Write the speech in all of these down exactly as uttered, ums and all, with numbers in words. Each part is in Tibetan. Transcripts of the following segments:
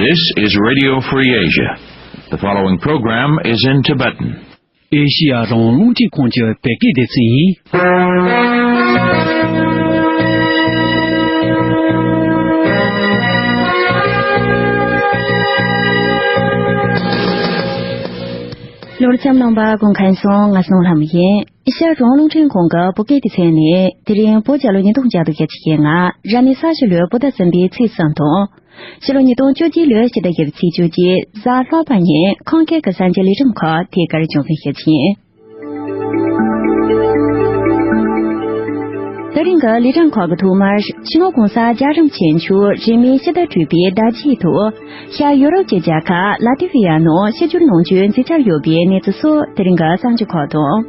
This is Radio Free Asia. The following program is in Tibetan. ཨེ་ཤི་ཡ་རང་དབང་རླུང་འཕྲིན་ཁང་གི་བོད་སྐད་སྡེ་ཚན་ཡིན། ལོ་འཆམ་རྣམ་པ་སྐུ་ཁམས་བཟང་། ང་གསུང་ལྷ་མོ་ཡིན། ཨེ་ཤ་ཡ་རང་དབང་རླུང་འཕྲིན་ཁང་གི་བོད་སྐད་སྡེ་ཚན་ནས་དེ་རིང་བོད་རྒྱལ་ལོ་ཉིས་སྟོང་བརྒྱ་དང་བརྒྱད་ཅུ་གྱ་ལྔ་རབ་གནས་གསར་བཞི་ལོའི་བོད་ཟླ་གསུམ་པའི་ཚེས་གསུམ་དང་། ཕྱི་ལོ་ཉིས་སྟོང་བཅོ་བརྒྱད་ལོའི་ཕྱི་ཟླ་བརྒྱད་པའི་ཚེས་བཅོ་བརྒྱད་གཟའ་ལྷག་པ་ཉིན་ཁམས་སྐད་ཀྱི་གསར་འགྱུར་ལས་རིམ་ཁག་དེ་གར་སྦྱང་ཚུལ་ཞུ་རྒྱུ་ཡིན། དེ་རིང་གི་ལས་རིམ་ཁག་གི་ཐོག་མར་སྤྱི་ནོར་གོང་ས་རྒྱལ་བ་རིན་པོ་ཆེ་མཆོག་རིས་མེད་ཕྱི་ཟླ་དྲུག་པའི་ཟླ་དཀྱིལ་དུ་ཤར་ཡུ་རོབ་ཀྱི་རྒྱལ་ཁབ་ལ་ཏི་ཝི་ཡ་ནང་ཆིབས་བསྒྱུར་གནང་རྒྱུའི་མཛད་འཆར་ཡོད་པའི་གནས་ཚུལ་སོགས་དེ་རིང་གི་གསར་འགྱུར་ཁག་དང་།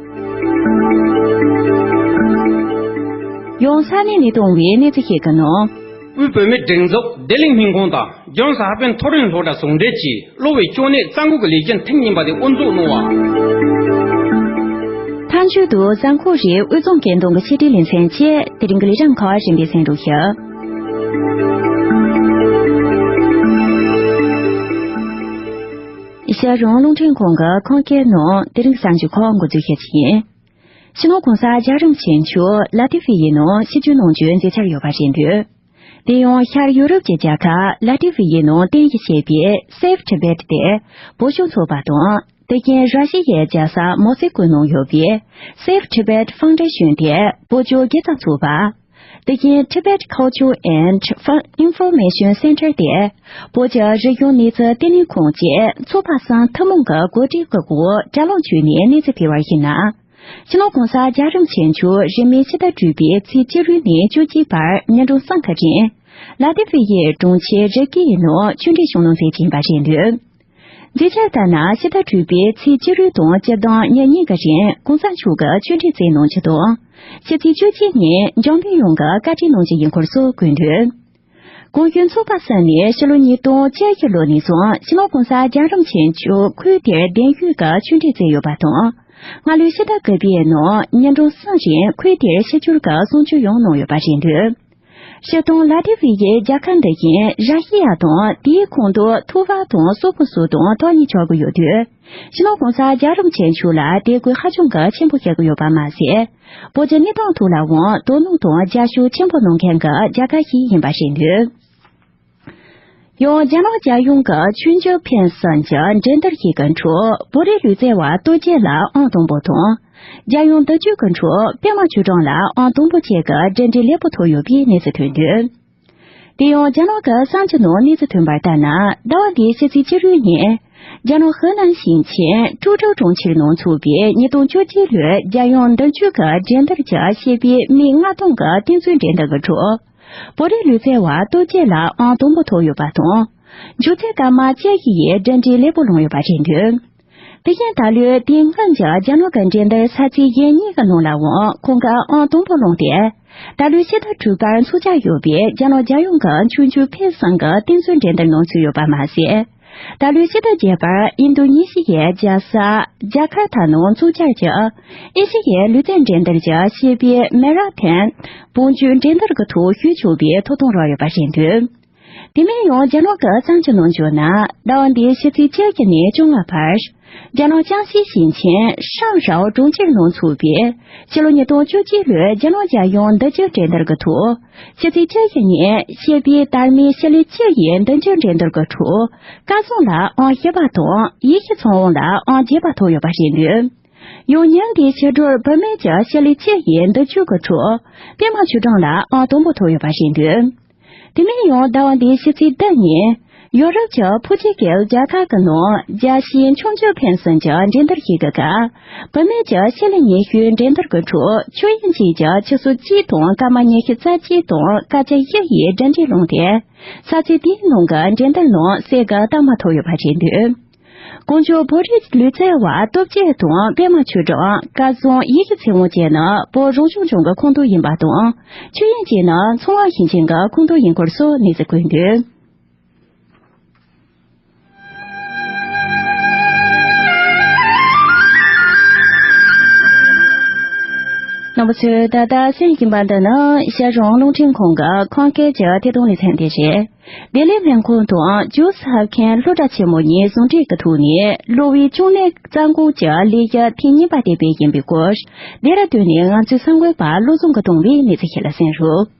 ཡང་ས་གནས་ནས་བཏང་བའི་གནས་ཚུལ་ཞིག་གི་ནང་། དབུས་བོད་མིའི་སྒྲིག་འཛུགས་བདེ་ལེགས་སྨན་ཁང་དང་ལྗོངས་གསར་སྤེལ་མཐོ་རིམ་སློབ་གྲྭ་ཟུང་འབྲེལ་གྱིས་གློ་བའི་གཅོང་ནད་རྩ་འགོག་གི་ལས་གཞི་ཐེངས་གཉིས་པ་དེ་དབུ་འཛུགས་གནང་བ། མཐའ་མཇུག་ཏུ་གཟའ་འཁོར་རེའི་དབུས་གཙང་སྐད་གདངས་ཀྱི་ཕྱི་དྲིལ་ལེ་ཚན་བཅས་དེ་རིང་གི་ལས་རིམ་ཁག་གཞན་པའི་གསན་རོགས་ཞུ། ཨེ་ཤ་ཡ་རང་དབང་རླུང་འཕྲིན་ཁང་གི་ཁམས་སྐད་ནང་དེ་རིང་གི་གསར་འགྱུར་ཁག་འགོ་འཛུགས་ཞུ་རྒྱུ་ཡིན། སྤྱི་ནོར་གོང་ས་རྒྱལ་བ་རིན་པོ་ཆེ་མཆོག་ལ་ཏི་ཝི་ཡའི་ནང་ཆིབས་བསྒྱུར་གནང་རྒྱུའི་མཛད་འཆར་ཡོད་པ་རེད་འདུག་དེ་ཡང་ཤར་ཡུ་རོབ་ཀྱི་རྒྱལ་ཁབ་ལ་ཏི་ཝི་ཡའི་ནང་རྟེན་གཞི་བྱས་པའི་Save Tibet དེ་བོད་གཞུང་ཚོགས་པ་དང་། དེ་བཞིན་ར་ཤི་ཡའི་རྒྱལ་ས་མོ་སི་ཀོའི་ནང་ཡོད་པའི་Save Tibet Foundation དེ་བོད་ལྗོངས་དགེ་རྩ་ཚོགས་པ། དེ་བཞིན་Tibet Culture and Fun- Information Center དེ་བོད་ཀྱི་རིག་གཞུང་གནས་ཚུལ་བརྟན་ལྷིང་ཁང་བཅས་ཚོགས་པ་གསུམ་ཐུན་མོང་གི་གོ་སྒྲིག་གི་སྒོ་དྲ་ལམ་བརྒྱུད་ནས་གནས་ཚུལ་སྤེལ་བར་གཞིགས་ན། སྤྱི་ནོར་གོང་ས་རྒྱལ་བ་རིན་པོ་ཆེ་མཆོག་རིས་མེད་ཕྱི་ཟླ་དྲུག་པའི་ཚེས་བཅུ་དྲུག་ནས་བཅུ་གཅིག་བར་ཉིན་གྲངས་གསུམ་གྱི་རིང་ལ་ཏི་ཝི་ཡའི་གྲོང་ཁྱེར་རི་ཀའི་ནང་ཆོས་འབྲེལ་ཞུ་གནང་མཛད་ཀྱིན་པ་རེད་འདུག་མཛད་འཆར་ལྟར་ན་ཕྱི་ཟླ་དྲུག་པའི་ཚེས་བཅུ་དྲུག་དང་སྤྱི་ཟླ་ཉེར་གཉིས་ཀྱི་རིང་གོང་ས་མཆོག་གིས་ཆོས་འབྲེལ་སྩལ་གནང་རྒྱུ་དང་། ཕྱི་ཚེས་བཅུ་གཅིག་ཉིན་འཇམ་དཔལ་དབྱངས་ཀྱིས་བཀའ་ཁྲིད་གནང་རྒྱུ་ཡིན་སྐོར་སོགས་བཀོད་འདུག་གོང་ཞུས་ཚོགས་པ་གསུམ་ནས་ཕྱི་ལོ་ཉིས་སྟོང་བཅུ་བཞི་ལོ་ནས་བཟུང་སྤྱི་ནོར་གོང་ས་རྒྱལ་བ་རིན་པོ་ཆེ་མཆོག་ཁུལ་དེར་གདན་ཞུས་ཀྱིས་ཆོས་འབྲེལ་སྩལ་ཡོད་པ་དང་། སྔ་ལོའི་ཕྱི་ཟླ་དགུ་པའི་ནང་ཉིན་གྲངས་གསུམ་རིང་ཁུལ་དེར་ཆིབས་བསྒྱུར་གྱིས་གསུང་ཆོས་ཡང་གནང་ཡོད་པ་རེད་འདུག་སྤྱིར་བཏང་ལ་ཏི་ཝི་ཡའི་རྒྱལ་ཁབ་འདི་བཞིན་ར་ཤི་ཡ་དང་དེའི་ཁོངས་གཏོགས་ཐུ་ཝ་དང་སོག་པོ་སོགས་དང་ཐག་ཉེ་ཆགས་ཀྱི་ཡོད་དུས། སྤྱི་ནོར་གོང་ས་རྒྱལ་བ་རིན་པོ་ཆེ་མཆོག་ལ་དད་གུས་ཧ་ཅང་གི་ཆེན་པོ་བྱེད་ཀྱི་ཡོད་པ་མ་ཟད། བོད་ཀྱི་གནས་སྟངས་ཐོག་ལའང་དོ་སྣང་དང་རྒྱབ་སྐྱོར་ཆེན་པོ་གནང་མཁན་གྱི་རྒྱལ་ཁབ་ཞིག་ཡིན་པ་རེད་འདུག་ཡང་རྒྱ་ནག་རྒྱལ་ཡོངས་ཀྱི་ཆོས་བརྒྱུད་ཕན་ཚུན་གྱི་འགྲན་བསྡུར་ཞིག་གི་ཁྲོད་བོད་རིགས་ལུས་རྩལ་བ་སྟོབས་རྒྱལ་ལ་ཨང་དང་པོ་དང་། རྒྱལ་ཡོངས་མདུན་སྐྱོད་ཀྱི་ཁྲོད་པད་མ་ཆོས་སྒྲོན་ལ་ཨང་དང་པོ་བཅས་ཀྱི་གྲུབ་འབྲས་ལེགས་པོ་ཐོབ་ཡོད་པའི་གནས་ཚུལ་ཐོན་འདུག་དེ་ཡང་རྒྱ་ནག་གི་གསར་འགྱུར་ནང་གནས་ཚུལ་ཐོན་པར་ལྟར་ན། ཟླ་བ་འདིའི་ཕྱི་ཚེས་བཅུ་དྲུག་ཉིན། རྒྱ་ནག་ཧི་ནན་ཞིང་ཆེན་ཀྲུའུ་ཀྲོའུ་གྲོང་ཁྱེར་ནང་འཚོགས་པའི་ཉིས་སྟོང་བཅོ་གཅིག་ལོའི་རྒྱལ་ཡོངས་མདུན་སྐྱོད་ཀྱི་འགྲན་བསྡུར་གྱི་བྱས་པའི་མི་ལྔ་སྟོང་གི་རྟེན་མཛོད་འགྲན་བསྡུར་གྱི་ཁྲོད། བོད་རིགས་ལུས་རྩལ་བ་སྟོབས་རྒྱལ་ལ་ཨང་དང་པོ་ཐོབ་ཡོད་པ་དང་། མཇུག་མཐའི་སྐར་མ་བཅུ་བཞི་ཡི་གྲུབ་འབྲས་ལེགས་པོ་ལོན་ཡོད་པ་རེད་འདུག་དེ་བཞིན་ད་ལོའི་དེ་སྔོན་གྱི་རྒྱ་ནག་གི་འགྲན་བསྡུར་ས་ཚིགས་གཞན་གཉིས་ཀྱི་ནང་ལའང་ཁོང་གིས་ཨང་དང་པོ་བླངས་ཏེ། ད་ལོའི་ཕྱི་ཟླ་དྲུག་པར་འཚོགས་འཆར་ཡོད་པའི་རྒྱ་ནག་རྒྱལ་ཡོངས་ཀྱི་ཆོས་བརྒྱུད་ཕན་ཚུན་གྱི་རྟེན་མཛོད་འགྲན་བསྡུར་ནང་ཚུད་ཡོད་པ་མ་ཟད། ད་ལོའི་ཕྱི་ཟླ་བརྒྱད་པར་ཨིན་རྡུ་ནི་ཤི་ཡའི་རྒྱལ་ས་ཇ་ཁར་ཐ་ནང་འཚོགས་འཆར་གྱི་ཨེ་ཤི་ཡའི་ལུས་རྩལ་འགྲན་བསྡུར་གྱི་བྱས་པའི་མེ་ར་ཐན་བོང་རྒྱུག་འགྲན་བསྡུར་གྱི་ཐོག་ཞུགས་ཆོག་པའི་ཐོབ་ཐང་རག་ཡོད་པ་རེད་འདུག་དེ་མིན་ཡང་རྒྱ་ནག་གི་གསར་འགྱུར་ནང་བརྗོད་ན། ཟླ་བ་འདིའི་ཕྱི་ཚེས་བཅུ་བཞི་ནས་བཅོ་ལྔ་བར། རྒྱ་ནག་ཅང་ཤིའི་ཞིང་ཆེན་ཧྲང་རའོ་གྲོང་ཁྱེར་ནང་འཚོགས་པའི་ཕྱི་ལོ་ཉིས་སྟོང་བཅུ་གཅིག་ལོའི་རྒྱ་ནག་རྒྱལ་ཡོངས་མདུན་སྐྱོད་འགྲན་བསྡུར་གྱི་ཐོག་ཕྱི་ཚེས་བཅུ་བཞི་ཉིན་བྱས་པའི་དར་མའི་ཞི་ལི་བཅུ་ཡི་མདུན་སྐྱོད་འགྲན་བསྡུར་གྱི་ཁྲོད་སྐལ་བཟང་ལ་ཨང་བཞི་པ་དང་ཡེ་ཤེས་ཚེ་དབང་ལ་ཨང་བརྒྱད་པ་ཐོབ་ཡོད་པ་རེད་འདུག་ཡང་ཉིན་འདིའི་ཕྱི་དྲོར་བུད་མེད་ཀྱི་ཞི་ལི་བཅུ་ཡི་མདུན་སྐྱོད་ཀྱི་ཁྲོད་པད་མ་ཆོས་སྒྲོན་ལ་ཨང་དང་པོ་ཐོབ་ཡོད་པ་རེད་འདུག་དེ་མིན་ཡང་ཟླ་བ་འདིའི་ཕྱི་ཚེས་བདུན་ཉིན། ཡོ་རོབ་ཀྱི་ཕོ་ཆི་ཀེལ་རྒྱལ་ཁབ་ཀྱི་ནང་རྒྱལ་སྤྱིའི་མཆོང་སྐྱོད་ཕན་ཚུན་གྱི་འགྲན་བསྡུར་ཞིག་གི་སྐབས། བུད་མེད་ཀྱི་ཞི་ལི་ཉི་ཤུའི་འགྲན་བསྡུར་གྱི་ཁྲོད་ཆོས་དབྱིངས་སྐྱིད་ཀྱིས་ཆུ་ཚོད་གཅིག་དང་སྐར་མ་ཉི་ཤུ་རྩ་གཅིག་དང་སྐར་ཆ་བཞི་ཡི་གྲུབ་འབྲས་བླངས་ཏེ། ས་ཚིགས་དེའི་ནང་གི་འགྲན་བསྡུར་ནང་གསལ་ཁ་དྭངས་མ་ཐོབ་ཡོད་པ་རེད་འདུག་གོང་ཞུས་བོད་རིགས་ལུས་རྩལ་བ་སྟོབས་རྒྱལ་དང་པད་མ་ཆོས་སྒྲོན། སྐལ་བཟང་ཡེ་ཤེས་ཚེ་དབང་བཅས་ནི་བོད་རང་སྐྱོང་ལྗོངས་ཀྱི་ཁོངས་གཏོགས་ཡིན་པ་དང་། ཆོས་དབྱིངས་སྐྱིད་ནི་མཚོ་སྔོན་ཞིང་ཆེན་གྱི་ཁོངས་གཏོགས་ཡིན་སྐོར་སོགས་གནས་ཚུལ་བཀོད་འདུག་རྣམ་པ་ཚོས་ད་ལྟ་གསན་བཞིན་པ་འདི་ནི་ཤར་ལྗོངས་རླུང་འཕྲིན་ཁང་གི་ཁམས་སྐད་ཀྱི་ཐད་གཏོང་ལེ་ཚན་དེ་རེད། ལྡི་ལི་སྨན་ཁང་དུ་ཇོན་སི་ཧོབ་ཁིན་སློབ་གྲྭ་ཆེན་མོ་གཉིས་ཟུང་འབྲེལ་གྱི་ཐོག་ནས་གློ་བའི་གཅོང་ནད་རྩ་འགོག་གི་ལས་གཞི་ཐེངས་གཉིས་པ་དེ་སྤེལ་བཞིན་པའི་སྐོར། ལྡེ་ར་ལྡུན་ནས་ང་ཚོའི་གསར་འགོད་པ་བློ་བཟང་གིས་བཏང་བའི་གནས་ཚུལ་ཞིག་ལ་གསན་རོགས།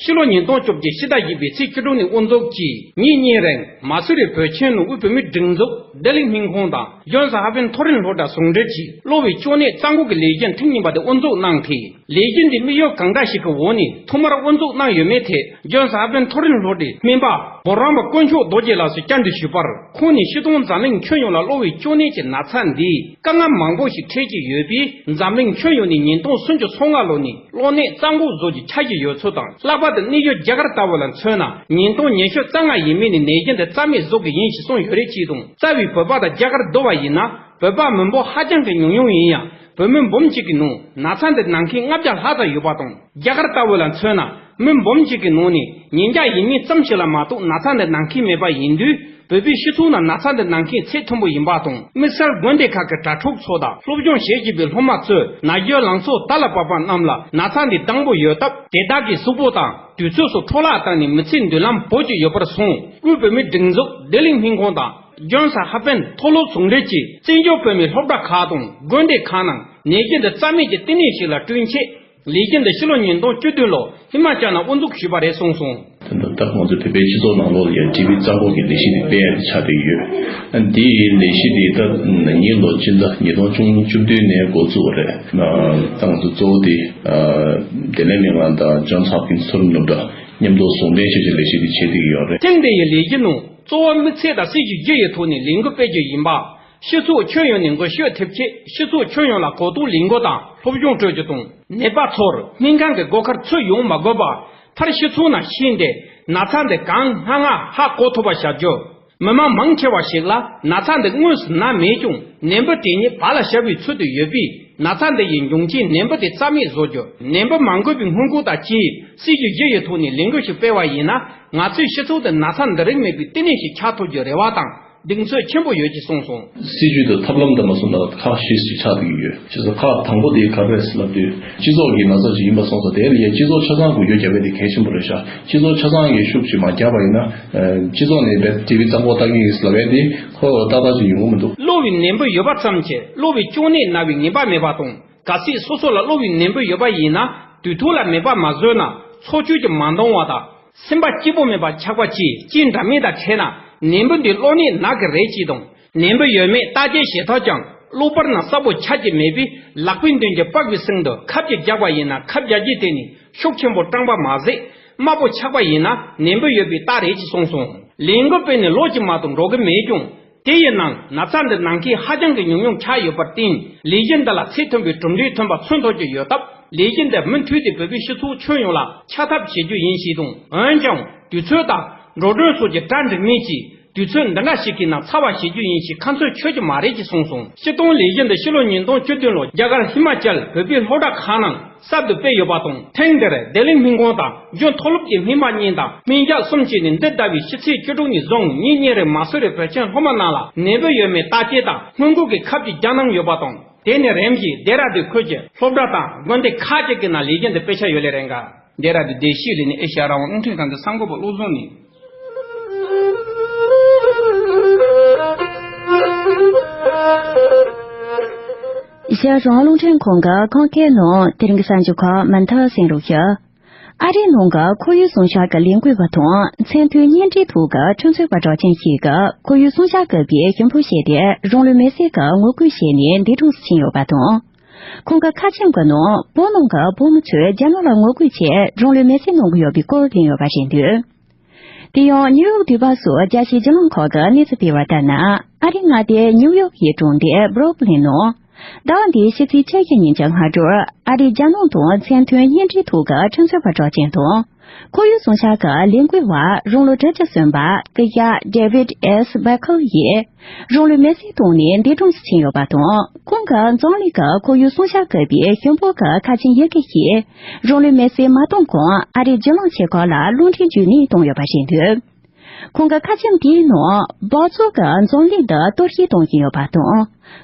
ཕྱི་ལོ་ཉིས་སྟོང་བཅོ་བརྒྱད་ཕྱི་ཟླ་བཞི་པའི་ཚེས་བཅུ་དྲུག་ཉིན་དབུ་འཛུགས་ཀྱིས་ཉིན་གཉིས་རིང་མ་སུ་རི་བོད་ཆེན་ནང་དབུས་བོད་མིའི་སྒྲིག་འཛུགས་ལྡི་ལི་སྨན་ཁང་དང་ཇོན་སི་ཧོབ་ཁིན་མཐོ་རིམ་སློབ་གྲྭ་ཟུང་འབྲེལ་གྱིས་གློ་བའི་གཅོང་ནད་རྩ་འགོག་གི་ལས་གཞི་ཐེངས་གཉིས་པ་དེ་དབུ་འཛུགས་གནང་སྟེ། ལས་གཞི་འདི་དམིགས་ཡུལ་གང་འདྲ་ཞིག་གི་འོག་ནས་ཐོག་མར་དབུ་འཛུགས་གནང་ཡོད་མེད་ཐད་ཇོན་སི་ཧོབ་ཁིན་མཐོ་རིམ་སློབ་གྲྭའི་སྨན་པ་འབུམ་རམས་པ་དཀོན་མཆོག་རྡོ་རྗེ་ལགས་སུ་བཅར་འདྲི་ཞུས་པར། ཁོང་ནས་སྤྱིར་བཏང་འཛམ་གླིང་ཁྱོན་ཡོངས་ལ་གློ་བའི་གཅོང་ནད་ཀྱི་ན་ཚ་འདིས་དཀའ་ངལ་མང་པོ་ཞིག་འཕྲད་ཀྱི་ཡོད་པས། འཛམ་གླིང་ཁྱོན་ཡོངས་ནས་ཉིས་སྟོང་སུམ་ཅུ་སོ་ལྔ་ལོ་ནས་གློ་ནད་རྩ་འགོག་བཟོ་རྒྱུ་འཆར་གཞི་ཡོད་ཚུལ་དང་། ལྷག་པར་དུ་གནས་ཡུལ་རྒྱ་གར་ལྟ་བུ་ལ་མཚོན་ན། ཉིས་སྟོང་ཉི་ཤུ་རྩ་ལྔ་ཡས་མས་ནས་ནད་གཞི་འདི་རྩ་མེད་བཟོ་གི་ཡིན་ཞེས་གསུངས་ཡོད་རེད་ཅེས་དང་། རྩ་བའི་བོད་པ་དང་རྒྱ་གར་བསྡུར་བ་ཡིན་ན། བོད་པ་མི་འབོར་ཧ་ཅང་གི་ཉུང་ཉུང་ཡིན་ཡང་། བོད་མི་འབུམ་གཅིག་གི་ནང་ན་ཚ་འདི་ན་མཁན་ལྔ་བརྒྱ་ལྷག་ཙམ་ཡོད་པ་དང་། རྒྱ་གར་ལྟ་བུ་ལ་མཚོན་ན། མི་འབུམ་གཅིག་གི་ནང་ནས་ཉིས་བརྒྱ་ཡས་མས་ཙམ་ཞིག་ལ་མ་གཏོགས་ན་ཚ་འདི་ན་མཁན་མེད་པ་ཡིན་དུས། བོད་པའི་སྤྱི་ཚོགས་ནང་ན་ཚ་འདི་ན་མཁན་ཚད་མཐོན་པོ་ཡིན་པ་དང་། དམིགས་བསལ་དགོན་སྡེ་ཁག་གི་དྲ་གྲོགས་ཚོ་དང་སློབ་སྦྱོང་བྱེད་བཞིན་པའི་སློབ་མ་ཚོས་ན་གཞོན་ལང་ཚོ་དར་ལ་བབས་པ་རྣམས་ལ་ན་ཚ་འདི་དྭངས་པོ་ཡོད་སྟབས། དེ་དག་གིས་གཟུགས་པོ་དང་དུས་ཚོད་སོགས་འཕྲོ་བརླག་བཏང་ནས་མི་ཚེའི་མདུན་ལམ་བོར་གྱི་ཡོད་པར་སོང་། དབུས་བོད་མིའི་སྒྲིག་འཛུགས་ལྡི་ལི་སྨན་ཁང་དང་། ཇོན་སི་ཧོབ་ཁིན་མཐོ་སློབ་ཟུང་འབྲེལ་གྱིས་བཙན་བྱོལ་བོད་མིའི་སློབ་གྲྭ་ཁག་དང་དགོན་སྡེ་ཁག་ནང་ནད་གཞི་འདི་རྩ་མེད་ཀྱི་བསྟི་གནས་ཤིག་ལ་བསྐྲུན་ཆེད། ལས་གཞི་འདི་ཕྱི་ལོ་ཉིས་སྟོང་བཅུ་བདུན་ལོར་ཧི་མ་ཅལ་ནང་དབུ་འཛུགས་ཞུས་པ་རེད་གསུངས་སོང་། ད་ལྟ་ང་ཚོ་བོད་པའི་སྤྱི་ཚོགས་ནང་ལོགས་ལ་ཡང་ཊི་བི་རྩ་འགོག་གི་ལས་གཞི་འདི་སྤེལ་ཡག་ཆགས་བསྡད་ཡོད། འདིའི་ལས་གཞི་འདི་ད་ཉིན་ལོ་སྤྱི་ཟླ་ཉིས་སྟོང་བཅུ་བདུན་ནས་འགོ་བཙུགས་པ་རེད། ད་ང་ཚོ་གཙོ་བོ་དེ་ལྡི་ལི་མི་མང་དང་ཇོན་སི་ཧོབ་ཁིན་མཐོ་རིམ་སློབ་གྲྭ་མཉམ་དུ་ཟུང་འབྲེལ་བྱས་ཀྱི་ལས་གཞི་འདི་བྱེད་བསྡད་ཀྱི་ཡོད་རེད། ཐེངས་འདི་ཡི་ལས་གཞི་ནང་གཙོ་བོ་དམིགས་ཚད་དང་སྲིད་ཇུས་བཞི་ཡི་ཐོག་ནས་ལས་འགུལ་སྤེལ་རྒྱུ་ཡིན་པ། སྤྱི་ཚོགས་ཁྱོན་ཡོངས་ནས་འགུལ་སྐྱོད་ཐེབས་ཆེད་སྤྱི་ཚོགས་ཁྱོན་ཡོངས་ལ་གོ་རྟོགས་ལས་འགུལ་དང་སློབ་སྦྱོང་སྤྲོད་རྒྱུ་དང་། ནད་པ་ཚོར་སྨན་ཁང་གི་སྒོ་ཁར་ཚུར་ཡོང་མ་དགོས་པར་མཐར་སྤྱི་ཚོགས་ནང་ཕྱིན་ཏེ་ན་ཚ་འདི་གང་སྔ་སྔ་ཧ་གོ་ཐུབ་པ་བྱ་རྒྱུ། མི་མང་མང་ཆེ་བ་ཞིག་ལ་ན་ཚ་འདི་དངོས་སུ་ན་མེད་ཀྱང་ནད་འབུ་དེ་ཉིད་བར་ལ་ཤར་བའི་ཚུལ་དུ་ཡོད་པས། ན་ཚ་འདི་ཡི་འབྱུང་རྐྱེན་ནད་འབུ་དེ་རྩ་མེད་བཟོ་རྒྱུ། ནད་འབུ་མ་འགོས་པའི་སྔོན་འགོག་དང་བཅས་སྲིད་ཇུས་བཞི་ཡི་ཐོག་ནས་ལས་འགུལ་ཞིག་སྤེལ་བ་ཡིན་ན། ང་ཚོའི་སྤྱི་ཚོགས་དེ་ན་ཚ་འདི་རིགས་མེད་པའི་བསྟི་གནས་ཤིག་ཆགས་ཐུབ་རྒྱུའི་རེ་བ་དང་གདེང་ཚོད་ཆེན་པོ་ཡོད་ཅེས་གསུངས་སོང་། སྲིད་ཇུས་དང་ཐབས་ལམ་དུ་མ་སོང་ན་ཁག་བཞི་ཞིག་ཆགས་བསྡད་ཀྱི་ཡོད། བྱས་ཙང་ཁག་དང་པོ་དེ་ག་རེ་རེད་ཟེར་ལབ་དུས་སྤྱི་ཚོགས་ཀྱི་ན་ཚ་ཞིག་ཡིན་པ་སོང་ཙང་དེ་ལ་ཡང་སྤྱི་ཚོགས་ཆ་ཚང་གི་ཤུགས་རྒྱབ་པ་དེ་གལ་ཆེན་པོ་རེད་ཤག་སྤྱི་ཚོགས་ཆ་ཚང་གི་ཤུགས་ཅིག་མ་རྒྱབ་པ་ཡིན་ན། སྤྱི་ཚོགས་ནས་རྦད་དེ་བི་རྩ་འགོག་བཏང་གི་ཡིན་ཟེར་ལབ་ཡ་དེ་ཁོ་ཏག་ཏག་ཅིག་ཡོང་གི་མི་འདུག་གློ་བའི་ནད་འབུ་ཡོད་པ་ཙམ་གྱིས་གློ་བའི་གཅོང་ནད་ན་བའི་ངེས་པ་མེད་པ་དང་། གལ་སྲིད་སོ་སོ་ལ་གློ་བའི་ནད་འབུ་ཡོད་པ་ཡིན་ན། དུས་ཐོག་ལ་ནད་པ་མ་བཟོས་ན། འཚོ་བཅུད་ཀྱིས་མ་འདང་བ་དང་། སེམས་པ་སྐྱིད་པོ་མེད་པ་ཆགས་པ་བཅས་རྐྱེན་འདྲ་མིན་དང་འཕྲད་ན། ནད་འབུ་འདི་གློ་ནད་ན་གི་རེད་ཅེས་དང་། ནད་འབུ་ཡོད་མེད་བརྟག་དཔྱད་བྱེད་ཐབས་ཀྱང་གློ་བུར་ན་གསལ་པོ་ཆགས་ཀྱི་མེད་པས། ལག་པའི་མདུན་གྱི་པགས་པའི་གསེང་དུ་ཁབ་ཅིག་བརྒྱབ་པ་ཡིན་ན། ཁབ་བརྒྱབ་རྗེས་དེ་ནི་ཤུགས་ཆེན་པོ་སྐྲངས་པ་མ་ཟད། དམར་པོ་ཆགས་པ་ཡིན་ན་ནད་འབུ་ཡོད་པའི་རྟགས་རེད་ཅེས་གསུངས་སོང་། ལས་འགུལ་སྤེལ་ནས་ལོ་གཅིག་མ་གཏོགས་འགྲོ་གི་མེད་ཀྱང་། དེ་ཡི་ནང་ན་ཚ་འདི་ན་མཁན་ཧ་ཅང་གི་ཉུང་ཉུང་ཆགས་ཡོད་པར་བརྟེན། ལས་གཞི་འདི་ལ་ཚད་མཐོན་པོའི་གྲུབ་འབྲས་ཐོན་པ་མཚོན་ཐུབ་ཀྱི་ཡོད་སྟབས། ལས་གཞི་འདི་མུ་མཐུད་དེ་བོད་པའི་སྤྱི་ཚོགས་ཁྱོན་ཡོངས་ལ་ཁྱབ་ཐབས་བྱེད་རྒྱུ་ཡིན་ཞེས་དང་། འོན་ཀྱང་དུས་ཚོད་དང་འགྲོ་གྲོན་སོགས་ཀྱི་གྲ་འགྲིག་མིན་གྱིས། དུས་ཚོད་འདི་འདྲ་ཞིག་གི་ནང་ཚར་བ་བྱེད་རྒྱུ་ཡིན་ཞེས་ཁ་ཚོན་ཆོད་ཀྱི་མ་རེད་ཅེས་གསུངས་སོང་། སྤྱིར་བཏང་ལས་གཞི་འདི་ཕྱི་ལོ་ཉིས་སྟོང་བཅུ་བདུན་ལོར་རྒྱ་གར་ཧི་མ་ཅལ་བོད་པའི་སློབ་གྲྭ་ཁག་ནང་གསར་དུ་སྤེལ་ཡོད་པ་དང་། ཐེངས་འདིར་ལྡི་ལི་སྨན་ཁང་དང་ཇོན་མཐོ་སློབ་ཀྱི་སྨན་པ་གཉིས་དང་སྨན་ཞབས་གསུམ་བཅས་ནས་འདི་ཟླ་བའི་ཕྱི་ཚེས་བཅུ་དྲུག་ཉིན་བཟུང་ཉིན་གཉིས་རིང་མ་སུ་རི་བོད་ཆེན་སློབ་མ་རྣམས་ལ་ནད་འབུ་ཡོད་མེད་བརྟག་དཔྱད་དང་སྔོན་འགོག་གི་ཁབ་ཅིག་རྒྱག་གནང་ཡོད་པ་དང་། དེ་ནས་རིམ་བཞིན་ལྡེ་ར་ལྡུན་ཁུལ་གྱི་སློབ་གྲྭ་དང་དགོན་སྡེ་ཁག་ཅིག་གི་ནང་ལས་གཞི་འདི་སྤེལ་འཆར་ཡོད་ལེ་རེད་འགའ། ལྡེ་ར་ལྡུན་བདེ་སྐྱིད་གླིང་ནས་ཨེ་ཤ་ཡ་རང་དབང་རླུང་འཕྲིན་ཁང་གི་གསར་འགོད་པ་བློ་བཟང་ནས། ཤར་རླུང་འཕྲིན་ཁང་གི་ཁམས་སྐད་ནང་དེ་རིང་གི་གསར་འགྱུར་ཁག་མུ་མཐུད་གསན་རོགས་ཞུ། ཨ་རིའི་ནང་གི་ཁོར་ཡུག་སྲུང་སྐྱོབ་ཀྱི་ལས་འགུལ་བ་དང་མཚན་མཐུན་བརྙན་འཕྲིན་ཐོག་གི་ཁྲིམས་རྩོད་པ་གྲགས་ཅན་ཞིག་གིས་ཁོར་ཡུག་སྲུང་སྐྱོབ་དགོས་པའི་ཞུ་འབོད་བྱས་ཏེ། རང་ལུས་མེར་སྲེག་གི་ངོ་རྒོལ་བྱས་ནས་འདས་གྲོངས་སུ་ཕྱིན་ཡོད་པ་དང་། ཁོང་གི་ཁ་ཆེམས་ཀྱི་ནང་བོད་ནང་གི་བོད་མི་ཚོས་རྒྱ་ནག་ལ་ངོ་རྒོལ་ཆེད་རང་ལུས་མེར་སྲེག་གནང་གི་ཡོད་པའི་སྐོར་གླེང་ཡོད་པ་རེད་འདུག་དེ་ཡང་ནིའུ་ཡོག་འདུས་པ་སོགས་རྒྱལ་སྤྱིའི་རྒྱལ་ལམ་ཁག་གིས་གནས་ཚུལ་སྤེལ་བ་ལྟར་ན། ཨ་རིའི་མངའ་སྡེ་ནིའུ་ཡོག་གི་གྲོང་སྡེ་སྦྲུག་ལིན་ནང་ཟླ་བ་འདིའི་ཕྱི་ཚེས་བཅུ་བཞི་ཉིན་གྱི་སྔ་དྲོར་ཨ་རིའི་རྒྱལ་ནང་དུ་མཚན་མཐུན་བརྙན་འཕྲིན་ཐོག་གི་ཁྲིམས་རྩོད་པ་གྲགས་ཅན་དང་། ཁོར་ཡུག་སྲུང་སྐྱོབ་ཀྱི་ལས་འགུལ་བ་རང་ལོ་དྲུག་ཅུ་སོན་པ་སྐུ་ཞབས་David S Buckle ཡིས་རང་ལུས་མེར་སྲེག་བཏང་ནས་འདས་གྲོངས་སུ་ཕྱིན་ཡོད་པ་དང་། ཁོང་གིས་འཛམ་གླིང་གི་ཁོར་ཡུག་སྲུང་སྐྱོབ་དགོས་པའི་ཞུ་འབོད་ཀྱི་ཁ་ཆེམས་ཡི་གེ་ཞིག་རང་ལུས་མེར་སྲེག་མ་གཏོང་གོང་ཨ་རིའི་རྒྱུ་ནོར་ཆེ་ཁག་ལ་རླུང་འཕྲིན་བརྒྱུད་ནས་བཏང་ཡོད་པ་རེད་འདུག་ཁོང་གི་ཁ་ཆེམས་དེའི་ནང་སྦགས་བཙོག་གི་འཛམ་གླིང་འདི་གཏོར་བཤིག་གཏོང་བཞིན་ཡོད་པ་དང་།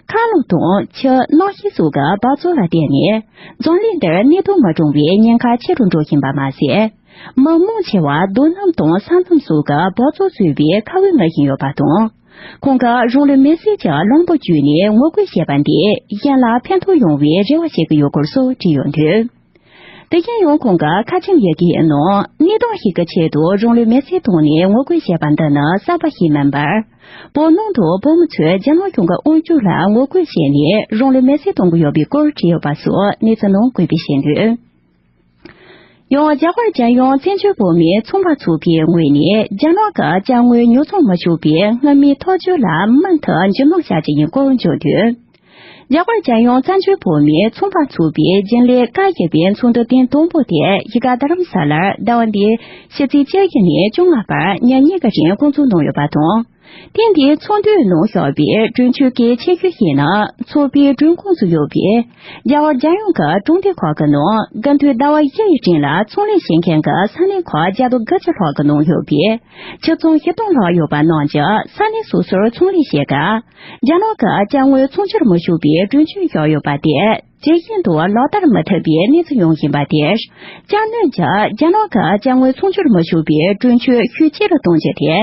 མཁའ་རླུང་དང་ཆུ་གནམ་གཤིས་སོགས་ཀྱི་སྦགས་བཙོག་ལ་བརྟེན་ནས་འཛམ་གླིང་འདིར་གནས་སྟངས་མ་འདྲ་བའི་ཉེན་ཁ་ཆེ་རུ་འགྲོ་བཞིན་པ་མ་ཟད། མི་མང་ཆེ་བ་རྡོ་སྣུམ་དང་ས་སྣུམ་སོགས་ཀྱི་སྦགས་བཙོག་གཙོས་པའི་ཁ་འུལ་མྱོང་བཞིན་ཡོད་པ་དང་། ཁོང་གིས་རང་ལུས་མེར་སྲེག་གི་ལམ་བུ་བརྒྱུད་ནས་ངོ་རྒོལ་བྱས་པ་འདིས་གཞན་ལ་ཕན་ཐོགས་ཡོང་བའི་རེ་བ་བྱེད་ཀྱི་ཡོད་སྐོར་སོགས་བྲིས་ཡོད་འདུག། དེ་བཞིན་ཡང་ཁོང་གི་ཁ་ཆེམས་ཡི་གེའི་ནང་གནས་སྟངས་ཤིག་གི་ཆེད་དུ་རང་ལུས་མེར་སྲེག་བཏང་ནས་ངོ་རྒོལ་བྱས་པ་འདི་ནི་གསར་པ་ཞིག་མིན་པར། བོད་ནང་དུ་བོད་མི་ཚོས་རྒྱ་ནག་གཞུང་གི་དབང་སྒྱུར་ལ་ངོ་རྒོལ་བྱས་ནས་རང་ལུས་མེར་སྲེག་གཏོང་གི་ཡོད་པའི་སྐོར་བྲིས་ཡོད་པ་སོགས་གནས་ཚུལ་ནང་འཁོད་པའི་བཤད་འདུག། ཡང་རྒྱ་གར་རྒྱལ་ཡོངས་བཙན་བྱོལ་བོད་མིའི་ཚོང་པ་ཚོགས་པའི་ངོས་ནས་རྒྱ་ནག་གི་ཅ་དངོས་ཉོ་ཚོང་མི་ཆོག་པའི་སྔ་མའི་ཐག་གཅོད་ལ་མུ་མཐུད་རྒྱུན་ལྡན་བྱ་རྒྱུ་ཡིན་སྐོར་བརྗོད་དོན། རྒྱ་གར་རྒྱལ་ཡོངས་བཙན་བྱོལ་བོད་མིའི་ཚོང་པ་ཚོགས་པའི་རྒྱུན་ལས་བཀའ་བཞི་པའི་ཚོགས་འདུ་ཐེངས་དང་པོ་དེ་གཞིས་ཀ་རྡ་རམ་ས་ལར་ཟླ་བ་འདིའི་ཕྱི་ཚེས་བཅུ་བཞི་ནས་བཅོ་ལྔ་བར་ཉིན་གཉིས་ཀྱི་རིང་སྐོང་ཚོགས་གནང་ཡོད་པ་དང་། ཐེངས་འདིའི་ཚོགས་འདུའི་ནང་བཞག་པའི་གྲོས་ཆོད་གལ་ཆེ་ཤོས་ཤིག་ནི་ཚོགས་པའི་མགྲོན་ཁང་དུ་ཡོད་པའི་རྒྱ་གར་རྒྱལ་ཡོངས་ཀྱི་གྲོང་སྡེ་ཁག་གི་ནང་དགུན་དུས་ཟླ་བ་བཞི་ཡི་རིང་ལ་ཚོང་ལས་བྱེད་མཁན་གྱི་ས་གནས་ཁག་བརྒྱ་དང་དགུ་བཅུ་ལྷག་གི་ནང་ཡོད་པའི་ཁྱིམ་ཚང་བཞི་སྟོང་ལྷག་ཡོད་པ་རྣམས་ཀྱིས་ས་གནས་སོ་སོར་ཚོང་ལས་བྱེད་སྐབས། རྒྱ་ནག་གི་ཅ་དངོས་ཚོང་སྒྱུར་མི་ཆོག་པའི་གྲོས་ཆོད་བཞག་ཡོད་པ་དེ་ཇེ་ཞན་དུ་ལག་བསྟར་མི་ཐུབ་པའི་གནས་ཚུལ་ཡོང་བཞིན་པ་དེར། ཅ་དངོས་ཀྱིས་རྒྱ་ནག་གི་ཅ་དངོས་ཚོང་སྒྱུར་མི་ཆོག་པའི་གྲོས་ཆོད་ཤུགས་ཆེ་རུ་གཏོང་རྒྱུ་དེ།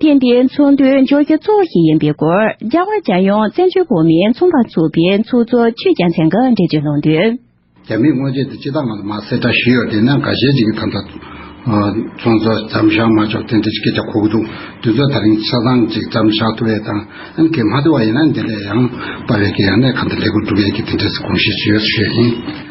ཐེངས་འདིའི་ཚོགས་འདུའི་བརྗོད་གཞི་གཙོ་བོ་ཞིག་ཡིན་པའི་སྐོར། རྒྱ་གར་རྒྱལ་ཡོངས་བཙན་བྱོལ་བོད་མིའི་ཚོང་པ་ཚོགས་པའི་ཚོགས་གཙོ་ཆོས་རྒྱལ་མཚན་གྱིས་འགྲེལ་བརྗོད་གནང་དོན། རྒྱ་མིའི་དངོས་རྫས་དེ་སྤྱི་བཏང་ང་ཚོ་མ་གསལ་བསྒྲགས་ཞུས་ཡོད་དེ་ན་འགའ་ཤས་ཅིག་གིས་ད་ལྟ་ཚོང་ཚོགས་མཚམས་བཞག་མ་ཆོག་དེ་འདྲ་ཅིག་སྐད་ཆ་གོ་གི་འདུག། དེ་ཚོ་ད་རིང་ཆ་ཚང་ཅིག་མཚམས་བཞག་ཐུབ་ཡས་དང་ཨ་ནི་གལ་མ་ཐུབ་པ་ཡིན་ན་འདི་ལས་ཡང་སྤར་བའི་གི་ཡང་ནས་གང་ལྟར་ལས་འགུལ་སྒྲུབ་ཡས་ཀྱི་དེ་འདྲ་ཅིག་དགོངས་བཞེས་ཞུས་ཡོད་ཞུས་ཡིན།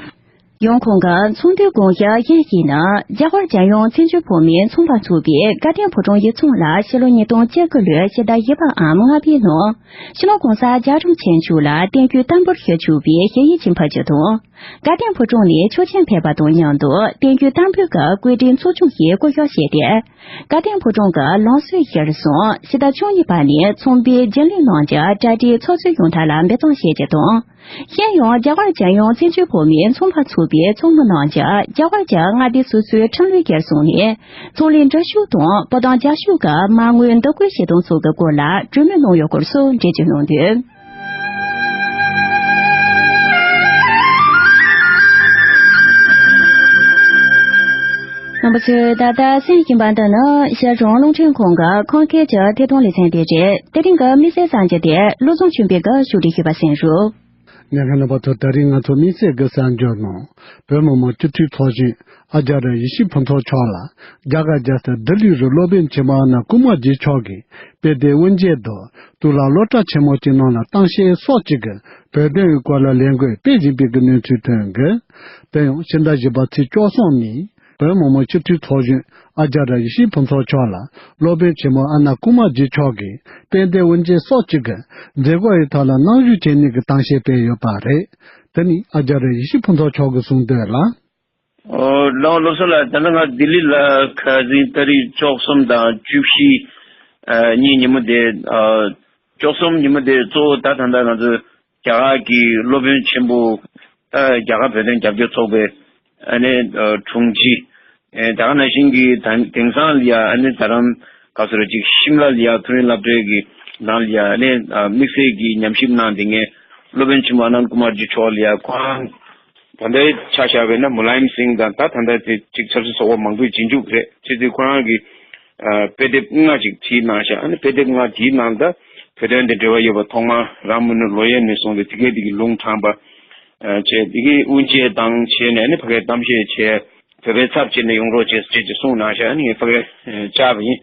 ཡང་ཁོང་གིས་ཚོགས་འདུའི་དགོངས་གཞི་གཞན་ཞིག་ནི་རྒྱ་གར་རྒྱལ་ཡོངས་བཙན་བྱོལ་བོད་མིའི་ཚོང་པ་ཚོགས་པས་དགའ་ལྡན་ཕོ་བྲང་ཡིག་ཚང་ལ་ཕྱི་ལོ་ཉིས་སྟོང་བཅུ་དགུ་ལོའི་ཕྱི་ཟླ་བཞི་པའམ་ལྔ་པའི་ནང་སྤྱི་ནོར་༸གོང་ས་༸རྒྱལ་བྱམས་ཆོས་མཆོག་ལ་བསྟན་བཅོས་བསྟར་འབུལ་ཞུ་ཆོག་པའི་ཞུ་ཡིག་ཅིག་ཕུལ་རྒྱུ་དང་། དགའ་ལྡན་ཕོ་བྲང་ནས་ཆོག་མཆན་ཕེབས་པ་དང་མཉམ་དུ་བསྟན་བཅོས་བསྟར་འབུལ་གྱི་བཀོད་སྒྲིག་ཚོགས་ཆུང་ཞིག་བསྐོ་གཞག་བྱས་ཏེ། དགའ་ལྡན་ཕོ་བྲང་གི་ལམ་སྲོལ་གཞིར་བཟུང་ཕྱི་ཟླ་བཅུ་གཉིས་པ་ནས་ཚོང་པའི་རྒྱུན་ལས་རྣམས་ཀྱི་གྲ་སྒྲིག་ཚགས་ཚུད་ཡོང་ཐབས་ལ་འབད་བརྩོན་བྱེད་རྒྱུ་དང་། གཞན་ཡང་རྒྱ་གར་རྒྱལ་ཡོངས་བཙན་བྱོལ་བོད་མིའི་ཚོང་པ་ཚོགས་པའི་ཚོགས་མི་རྣམས་ཀྱིས་རྒྱ་གར་གྱི་མངའ་སྡེ་སོ་སོའི་ཁྲིམས་ལུགས་སྒེར་སོང་ནས་ཚོང་ལས་འདྲ་བཤུས་དང་བུ་དང་རྒྱབ་ཤོག་གི་མ་དངུལ་འདུ་འགོད་བྱེད་སྟངས་སོགས་ཀྱི་སྐོར་ལ་གྲོས་མོལ་གནང་ཡོད་སྐོར་སོགས་འགྲེལ་བརྗོད་གནང་དོན། རྣམ་པ་ཚོས་ད་ལྟ་གསན་བཞིན་པ་འདི་ནི་ཤར་ཕྱོགས་རླུང་འཕྲིན་ཁང་གི་ཁམས་སྐད་ཀྱི་ཐད་གཏོང་ལེ་ཚན་དེ་རེད། དེ་རིང་གི་དམིགས་བསལ་གསར་འགྱུར་དེ་བློ་བཟང་ཆོས་འཕེལ་གྱིས་ཕྱོགས་སྒྲིག་ཞུས་པ་གསན་རོགས། ཉན་མཁན་རྣམ་པ་ཚོ་ད་རིང་ང་ཚོ་དམིགས་བསལ་གྱི་གསར་འགྱུར་ནང་བོད་མི་མང་སྤྱི་འཐུས་ཚོགས་གཞོན་ཨ་ཙརྱ་ཡེ་ཤེས་ཕུན་ཚོགས་མཆོག་ལ་རྒྱ་གར་རྒྱལ་ས་ལྡི་ལི་རུ་སློབ་དཔོན་ཆེན་མོ་ཨ་ན་ཀུ་མ་རྗེ་མཆོག་གིས་དཔེ་དེབ་དབུ་འབྱེད་དུ་དུག་ལ་སློབ་གྲྭ་ཆེན་མོ་གཅིག་ནང་ལ་གཏམ་བཤད་སོགས་གཅིག་གི་བོད་དོན་གྱི་སྐོར་ལ་ལས་འགུལ་སྤེལ་བཞིན་པའི་གི་གནས་ཚུལ་ཐོན་གི། དེ་ཡང་ཕྱི་ཟླ་བཞི་པ་ཚེས་བཅུ་གསུམ་ཉིན་བོད་མི་མང་སྤྱི་འཐུས་ཚོགས་གཞོན་ཨ་ཙརྱ་ཡེ་ཤེས་ཕུན་ཚོགས་མཆོག་ལ་སློབ་དཔོན་ཆེན་མོ་ཨ་ན་ཀུ་མ་རྗེ་མཆོག་གིས་དཔེ་དེབ་དབུ་འབྱེད་སོགས་གཅིག་གི་མཛད་སྒོ་ཡི་ཐོག་ལ་གནང་ཞུ་བྱེད་ནས་ཀྱི་གཏམ་བཤད་སྤེལ་ཡོད་པ་རེད། དེ་ནི་ཨ་ཙརྱ་ཡེ་ཤེས་ཕུན་ཚོགས་མཆོག་གིས་གསུངས་དོན་ལ། ཨོ་ལགས་བློ་བཟང་ལགས། ད་ལྟ་ང་ལྡི་ལི་ལ་ཁ་སང་ཏ་རིག་བཅུ་གསུམ་དང་བཅུ་བཞི་ཨ་གཉིས་ཉིན་མོ་དེ་ཨ་བཅུ་གསུམ་ཉིན་མོ་དེ་གཙོ་བོ་ད་ད་ལྟ་ང་ཚོ་རྒྱ་གར་གྱི་སློབ་དཔོན་ཆེན་པོ་ད་རྒྱ་གར་བོད་དོན་རྒྱབ་སྐྱོར་ཚོགས་པའི་ཨ་ནི་ཨ་དྲུང་ཆེ་ཨེ་ད་ག་ནང་བཞིན་གྱི་ད་དེང་སང་ལ་ཡ་ཨ་ནི་ད་རམ་ག་ཟེར་ཅིག་ཤིམ་ལ་ལ་ཡ་མཐོ་རིམ་སློབ་གྲྭའི་གི་ནང་ལ་ཡ་ཨ་ནི་ཨ་དམིགས་བསལ་གྱི་ཉམས་ཞིབ་གནང་བསྡད་མཁན་སློབ་དཔོན་ཆེན་མོ་ཨ་ནན་ཀུ་མར་ཇི་མཆོག་ལ་ཡ་ཁོ་རང་ད་ལྟའི་ཆ་བཞག་པ་ཡིན་ན་མུ་ལ་ཡམ་སིང་དང་ད་ད་ལྟ་དེ་ཅིག་ཆབ་སྲིད་ཚོགས་པ་མང་པོས་རྗེས་འཇུག་རེད། བྱས་ཙང་ཁོ་རང་གི་ཨ་དཔེ་དེབ་ལྔ་ཅིག་བྲིས་གནང་ཤག་ཨ་ནི་དཔེ་དེབ་ལྔ་དེའི་ནང་ད་བོད་དོན་དང་འབྲེལ་བ་ཡོད་པ་ཐོག་མར་རང་མི་ནུ་ལོ་ཡས་ནས་བཟུང་སྟེ་དེ་གའི་དེ་གི་ལུང་དྲངས་པ་ཨ་བྱས། དེ་གའི་དབུ་འབྱེད་དང་བྱས་ནས་ཨ་ནི་ཕ་གིའི་གཏམ་བཤད་བྱས། བོད་པའི་ཚབ་བྱས་ནས་ཡོང་རོགས་བྱས་ཟེར་ཅིག་གསུངས་གནང་ཤག་ཨ་ནི་ངས་ཕ་གིར་ཨ་བཅར་བ་ཡིན།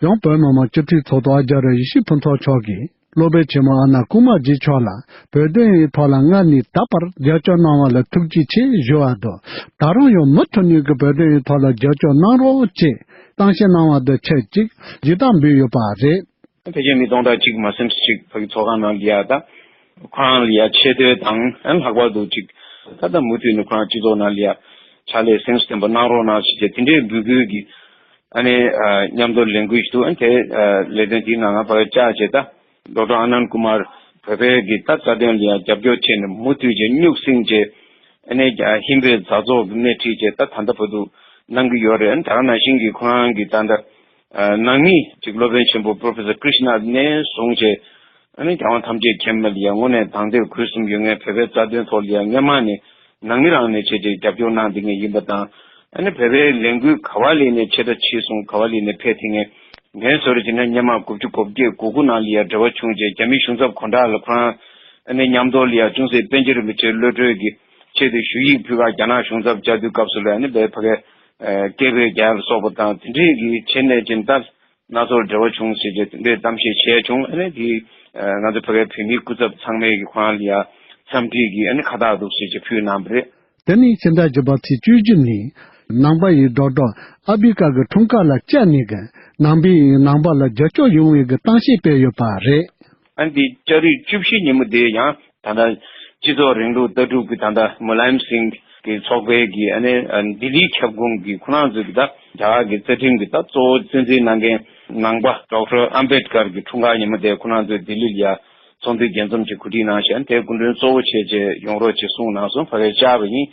ཡང་བོད་མི་མང་སྤྱི་འཐུས་ཚོགས་གཙོ་ཨ་ཙརྱ་ཡེ་ཤེས་ཕུན་ཚོགས་མཆོག་གིས་སློབ་དཔོན་ཆེན་མོ་ཨ་ན་ཀུ་མ་རྗེ་མཆོག་ལ་བོད་དོན་ཡི་ཐོག་ལ་སྔར་ནས་ད་བར་རྒྱབ་སྐྱོར་གནང་བ་ལ་ཐུགས་རྗེ་ཆེ་ཞུ་བ་དང་། ད་རུང་ཡང་མུ་མཐུད་ནས་ཀྱི་བོད་དོན་ཡི་ཐོག་ལ་རྒྱབ་སྐྱོར་གནང་རོགས་ཅེས་གཏམ་བཤད་གནང་བ་དང་ཆབས་ཅིག་ཡིད་གཏམ་འབུལ་ཡོད་པ་རེད། ཕལ་ཆེར་མི་སྟོང་ཕྲག་གཅིག་མ་ཟིན་ཅིག་ཕ་གི་ཚོགས་ཁང་ནང་ལ་ཡ་ད་ཁོ་རང་ལ་ཡ་ཆེ་བསྟོད་དང་ལྷག་པར་དུ་ཅིག་ད་ལྟ་མུ་མཐུད་ནས་ཁོ་རང་སྤྱི་ཚོགས་ནང་ལ་ཡ་ཕྱག་ལས་གཟེངས་སུ་ཐོན་པ་གནང་རོགས་གནང་ཞེས་བྱས་དེ་འདྲའི་འབོད་སྐུལ་གྱི་ཨ་ནི་མཉམ་དུ་ལས་འགུལ་ཞིག་འདུག་ཨ་ནི་དེ་ལས་དོན་དེའི་ནང་ང་ཕ་གི་བཅར་བྱས་ད་ཌོག་ཊར་ཨ་ནན་ཀུ་མར་བོད་པའི་གི་ད་རྩ་དོན་ལ་ཡ་རྒྱབ་སྐྱོར་བྱས་ནས་མུ་མཐུད་བྱས་སྨྱུག་སྲིང་བྱས་ཨ་ནི་ཧིན་བོད་མཛའ་ཚོགས་ཀྱི་སྣེ་ཁྲིད་བྱས་ད་ད་ལྟ་བར་དུ་གནང་གི་ཡོད་རེད། ཨ་ནི་ད་ག་ནང་བཞིན་གྱི་ཁོ་རང་གི་ད་ལྟ་ ནང་མི་ཅིག་སློབ་དཔོན་ཆེན་པོ་Professor Krishna་ནས་བཟུང་བྱས། ཨ་ནི་རྒྱལ་དབང་ཐམས་ཅད་མཁྱེན་མ་ལ་ཡ་དངོས་གནས་དང་དེར་གུས་གསུམ་ཡོད་མཁན་བོད་པའི་རྩ་དོན་ཐོག་ལ་ཡ་སྔོན་མ་ནས་ནང་མི་རང་ནས་བྱས་ཏེ་རྒྱབ་སྐྱོར་གནང་བསྡད་མཁན་ཡིན་པ་དང་། ཨ་ནི་བོད་པའི་ལས་འགུལ་ག་བ་ལས་ནས་ཆེ་ཕྲ་ཕྱིས་སོང་། ག་བ་ལས་ནས་ཕེབས་ཐེངས་ངན་ངན་བཟོ་རེ་བྱས་ན་སྔོན་མ་དགུ་བཅུ་གོ་བརྒྱད་གོ་དགུ་ནང་ལ་ཡ་འབྲེལ་བ་བྱུང་རྗེས་རྒྱ་མིའི་གཞུང་ཚབ་གོ་འདྲ་ལ་ཁོ་རང་ཨ་ནི་མཉམ་དུ་ལ་ཡ་ཅུང་ཟད་པཎ་ཆེན་རིན་པོ་ཆེ་གློད་གྲོལ་གྱི་ཆེད་དུ་ཞུ་ཡིག་ཕུལ་ག་རྒྱ་ནག་གཞུང་ཚབ་བཅར་དུས་སྐབས་སུ་ལ་ཨ་ནི་བོད་ཕ་གའི་སྐད་འབོད་རྒྱག་ལ་སོགས་པ་དང་དེ་འདྲས་ཀྱི་བྱས་ནས་ཅིག་ད། སྣ་ཚོགས་འབྲེལ་བ་བྱུང་ཟེར་གྱི་དེ་འདྲའི་གཏམ་བཤད་བྱས་བྱུང་། ཨ་ནི་དེ་ང་ཚོ་ཕ་གའི་བོད་མིའི་སྐུ་ཚབ་ཚང་མས་ཀྱི་ཁོང་ལ་ཡ་འཚམས་འདྲི་གི་ཨ་ནི་ཁ་བཏགས་འདུག་ཟེར་གྱི་ཕུལ་གནང་བ་རེད། དེ་ནི་ཕྱི་ཟླ་བཅུ་པ་ཚེས་བཅུ་བཞི་ཉིན་ནང་པ་ཡི་སྒྲོག་སྒྲོག་ཨ་ཕི་ཀ་གི་འཁྲུངས་སྐར་ལ་བཅར་ནས་ཀྱི་ནང་པའི་ནང་པ་ལ་རྒྱབ་སྐྱོར་ཡོང་བའི་གི་གཏམ་བཤད་སྤེལ་ཡོད་པ་རེད། ཨ་ནི་དེ་ལྕགས་རིགས་བཅུ་བཞི་ཉིན་མོ་དེ་ཡང་ད་ལྟ་སྤྱི་ཚོགས་རིང་ལུགས་ལྟ་གྲུབ་ཀྱི་ད་ལྟ་མུ་ལ་ཡམ་སིང་གི་ཚོགས་པའི་གི་ཨ་ནི་ལྡི་ལིའི་ཁྱབ་ཁོངས་ཀྱི་ཁོ་རང་ཚོའི་གི་ད་རྒྱ་གར་གྱི་རྩ་ཁྲིམས་ཀྱི་ད་གཙོ་བོ་གཙོ་འཛིན་གནང་མཁན་ནང་པ་Doctor Ambedkar་གི་འཁྲུངས་སྐར་ཉིན་མོ་དེ་ཁོ་རང་ཚོས་ལྡི་ལི་ལ་ཡ་ཚོགས་འདུའི་རྒྱས་འཛོམས་ཀྱི་གོ་སྒྲིག་གནང་ཞིང་། དེ་སྐུ་མགྲོན་གཙོ་བོ་བྱས་བྱས་ཡོང་རོགས་ཞེས་གསུངས་གནང་སོང་། ཕ་གིར་བཅར་བ་ཡིན།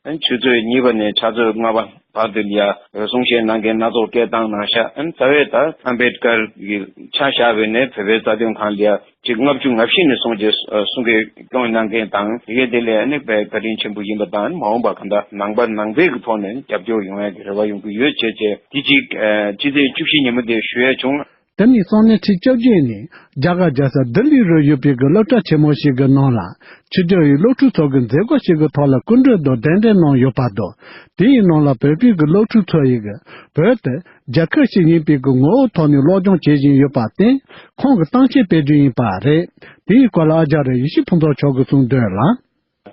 ཆུ་ཚོད་གཉིས་པ་ནས་ཕྱག་ཚོད་ལྔ་པ་བར་དུ་ལ་ཡ་གསུང་བཤད་གནང་མཁན་སྣ་ཚོགས་སྐད་བཏང་གནང་ཤག་ཨ་ནི་རྩ་བའི་ད་Ambedkar་གི་ཆ་བཞག་པ་ཡིན་ན་བོད་པའི་རྩ་དོན་སྒང་ལ་ཡ་ཆིག་ལྔ་བཅུ་ང་བཞི་ནས་བཟུང་བྱས་གསུང་སྐད་སྐྱོང་གནང་མཁན་དང་། དེ་གའི་དེ་ལས་ཨ་ནི་དཔེ་བཀའ་དྲིན་ཆེན་པོ་ཡིན་པ་དང་། མ་འོངས་པ་གང་ལྟར་ནང་པ་ནང་པའི་གི་ཐོག་ནས་རྒྱབ་སྐྱོར་ཡོང་ཡ་གི་རེ་བ་ཡོང་གི་ཡོད་བྱས་བྱས། དེ་གཅིག་ཨ་ཕྱི་ཚེས་བཅུ་བཞི་ཉིན་མོ་དེ་ཞུ་ཡ་བྱུང་། དེ་ནི་སང་ཉིན་ཚེས་བཅོ་བརྒྱད་ནས་རྒྱ་གར་རྒྱལ་ས་ལྡི་ལི་རུ་ཡོད་པའི་གི་སློབ་གྲྭ་ཆེན་མོ་ཞིག་གི་ནང་ལ་ཕྱི་རྒྱལ་བའི་སློབ་ཕྲུག་ཚོ་གི་མཛད་སྒོ་ཞིག་གི་ཐོག་ལ་སྐུ་མགྲོན་དུ་གདན་འདྲེན་གནང་ཡོད་པ་འདུག་དེའི་ནང་ལ་བོད་པའི་གི་སློབ་ཕྲུག་ཚོ་ཡི་གི་བོད་དེ་རྒྱལ་ཁབ་ཞིག་ཡིན་པའི་གི་ངོ་བོ་ཐོག་ནས་སློབ་སྦྱོང་བྱེད་བཞིན་ཡོད་པར་བརྟེན། ཁོང་གི་གཏམ་བཤད་སྤེལ་རྒྱུ་ཡིན་པ་རེད། དེའི་སྐོར་ལ་ཨ་ཅཱརྱ་ཡེ་ཤེས་ཕུན་ཚོགས་མཆོག་གིས་གསུང་དོན་ལ།